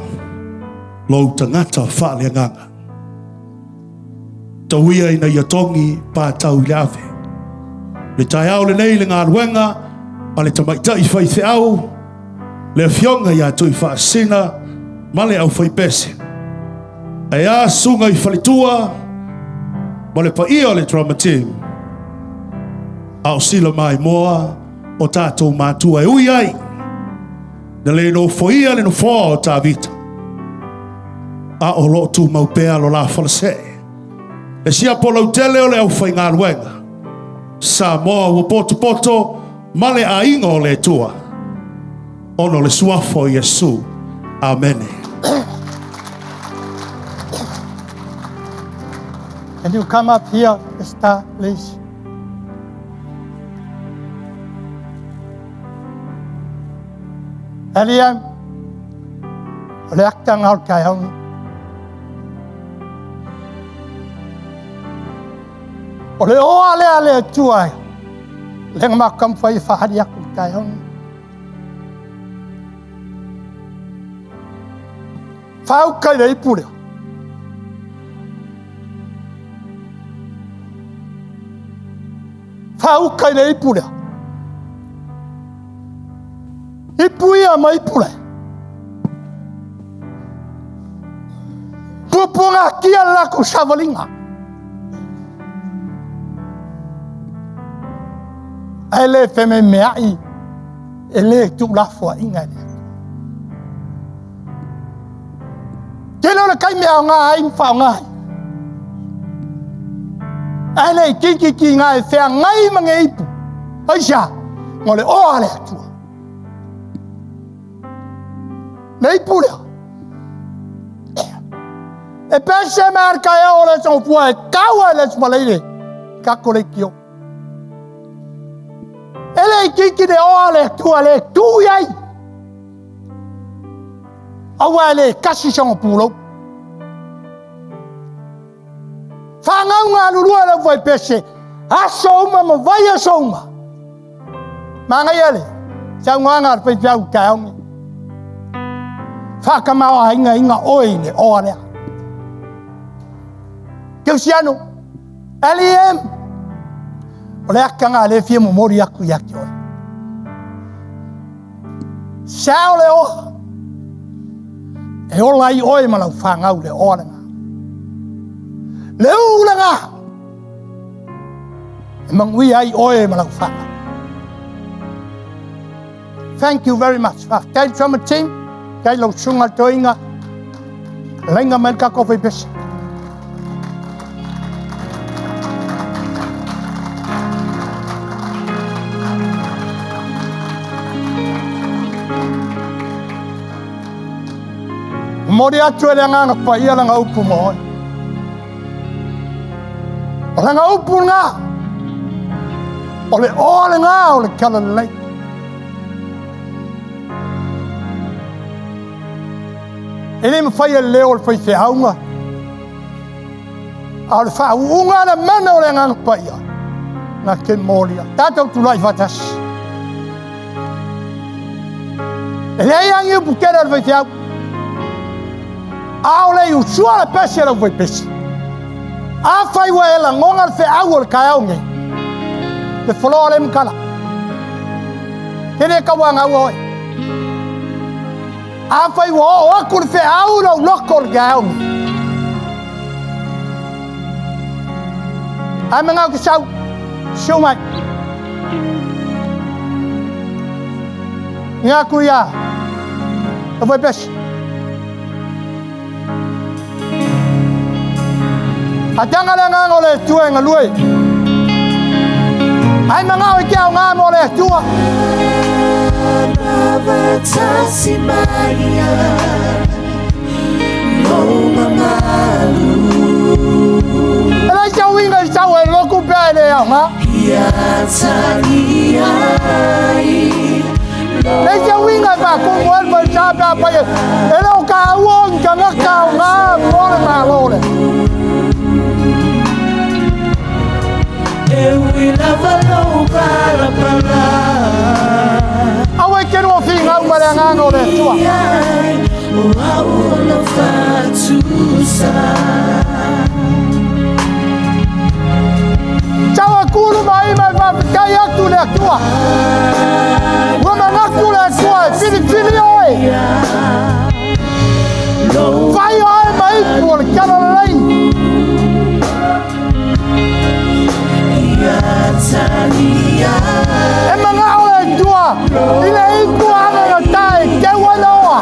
lou tagata faaleagaga. Tauia ina ia togi pātau i le ave. Le taeao lenei le galuega a le tamaitai faifeau, le afioga ia Tuifaasisina ma le aufaipese. Ae a susuga i faletua ma le paia o le drama team, a o sila maimoa o tatou matua e ui ai na le nofoia le nofoa o Tavita, a o lo o tumau pea lo la falasee. Le siapo lautele o le aufaigaluega Samoa ua potopoto ma le aiga o le Atua, ona o le suafa o Iesu. Amene. Can you come up here, Esther, please? Elia, o le akitanga o le taeao nei. O le oa lea a le Atua e lenga makamfai e fahali aku le taeao nei. Fauka i le ipu lea. Fauka i le ipu lea. Ipu ia ma ipu le. Puapuaga atia le latou savaliga. Ae le fememeai e le tuulafoaiga e le Atua. Tele o le taimi e aoga ai ma faaaoga ai. Ae le itiiti e feagai ma nei ipu. Aisea? Mo le oa a le Atua. Le ipu lea. E pese mai ar kai o le tau pua e kaua e le sumaleire. Kako le kio. E le itiiti le oa le Atua le tu i ai. Aua e le kasi sona pulou. Whangau lulua le vai pese. Aso uma ma vai aso uma. Mangai ele. Sau nganga le whai ka aungi. Whakamau a inga inga oi le oa lea. Kerisiano, LEM, o le aka ngā le fia momori aku ia te oe. Sao le oa. E ola ai oe ma lau whangau le oa lenga. Le u lenga. E mangui ai oe ma lau whangau. Thank you very much. Faafetai le drama team, faafetai lau susuga i le toeaina, laina mai le tatou faipese. Momoli atu e le Agaga Paia lana upu mo oe. O lana upu lena, o le oa lena o le talalelei. E le mafai e le leo o le faifeauga, a o le faauuga le mana o le Agaga Paia, na te molia. Tatou tulai faatasi. E leai lava ni upu tele a le faifeau. A o le iusua le pese a le aufaipese. Afai ua e lagona le feau o le taeao nei, le foloa le matala. Ke le tauangaua oe. Afai ua oo atu le feau i lou loto o le taeao nei. Ae manao te sau, susu mai. Ia atu ia, le faipese. Ataga le agaga o le Atua e galue. Ai manao i te aoga mo le Atua. E leai se uiga i sau e lotu pea e le aoga. Leai se uiga e faatumu ai le faisa pe afai e le o taua o ni tagata aoga mo le Malo lea. Aua e te lua finau ma le agaga o le Atua. Sau e kulu mai ma e faafetai atu le Atua. Ua manatu le Atua e filifili oe. Fai oe ma ipu o le talalelei. E manao le Atua i le ipu agagata e teu ai le oa.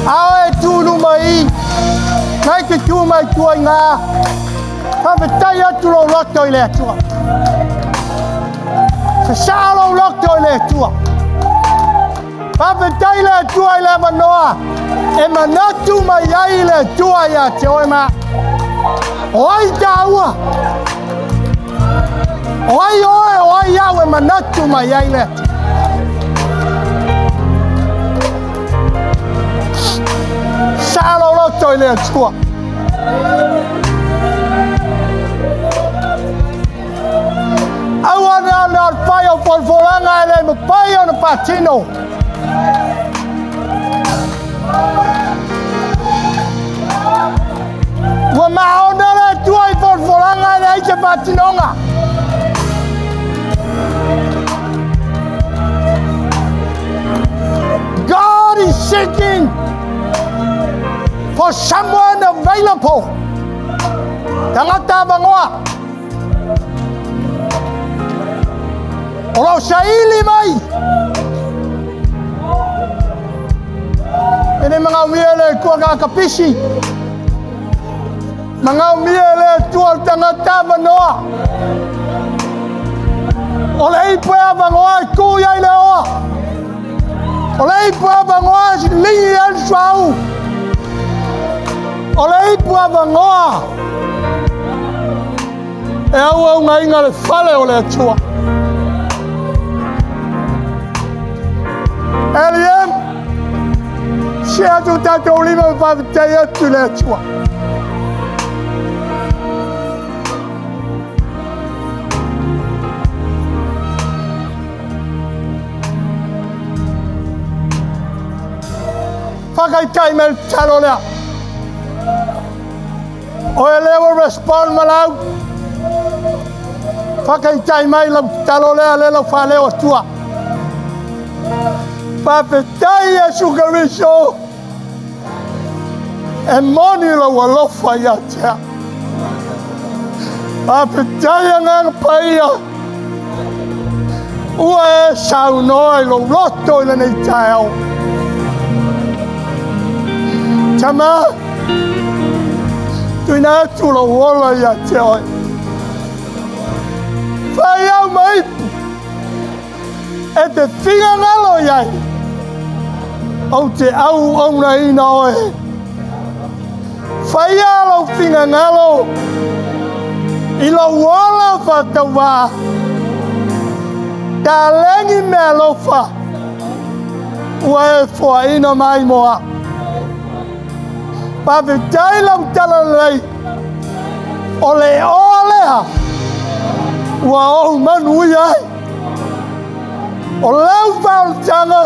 Ao e tū luma i, nai te tū mai tua i ngā, whawhetai atu lo loto i le atua. Sa sa lo loto i le atua. Whawhetai le atua i le manoa, e manatu mai ai le atua ia te oe ma. O ai tāua. O ai oe, o ai au e manatu mai ai le atua. Sa lo loto i le atua. Aua na na pai o polfolanga e le mapai o na patino. Ua maona le tua i polfolanga e le aise patinonga. God is seeking for someone available. Tangata vangoa. O lau saili mai. E ne mangau mia le tua ka kapisi. Mangau mia le tua le tangata vangoa. O le ipu e vangoa i ku iai le oa. O le ipu e vangoa si lingi el suau. O le ipu e vangoa. E au au ngā inga le fale o le atua. L.M. Se atu tātou lima me whawhetai atu le atua. Whakaitai me le talo lea. O e lewa respond malau. Whakaitai mai lau talo lea le lau whaleo atua. Whawhetai Yesu Keriso. E moni lau alofa ia tea. Whawhetai a ngā paia. Ua e saunoa i lau loto i le nei taeo. Tama, tuina atu lau ola ia te oe. Whai au maipu. E te whiga ngalo iai. Au te au au na ina oe. Whai a lau whiga ngalo. I lau ola whatawa. Ta lengi mea lofa. Ua e fua ina mai moa. Whawhetai lau tala lei. O le oa lea. Ua ou manu i ai. O lau whaoltanga.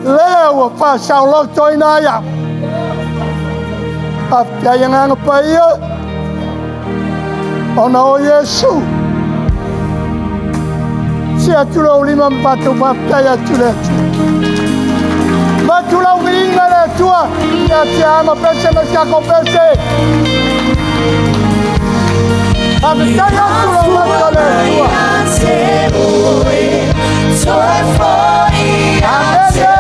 Lea ua whasau loto ina ia. Whawhetai nganga paia. Ona o Yesu. Si atu lau lima mpatu whawhetai atu le atu. Matu lau viinga le atua. Ia te ama pese me siako pese. Whawhetai atu lau mata le atua. Amen.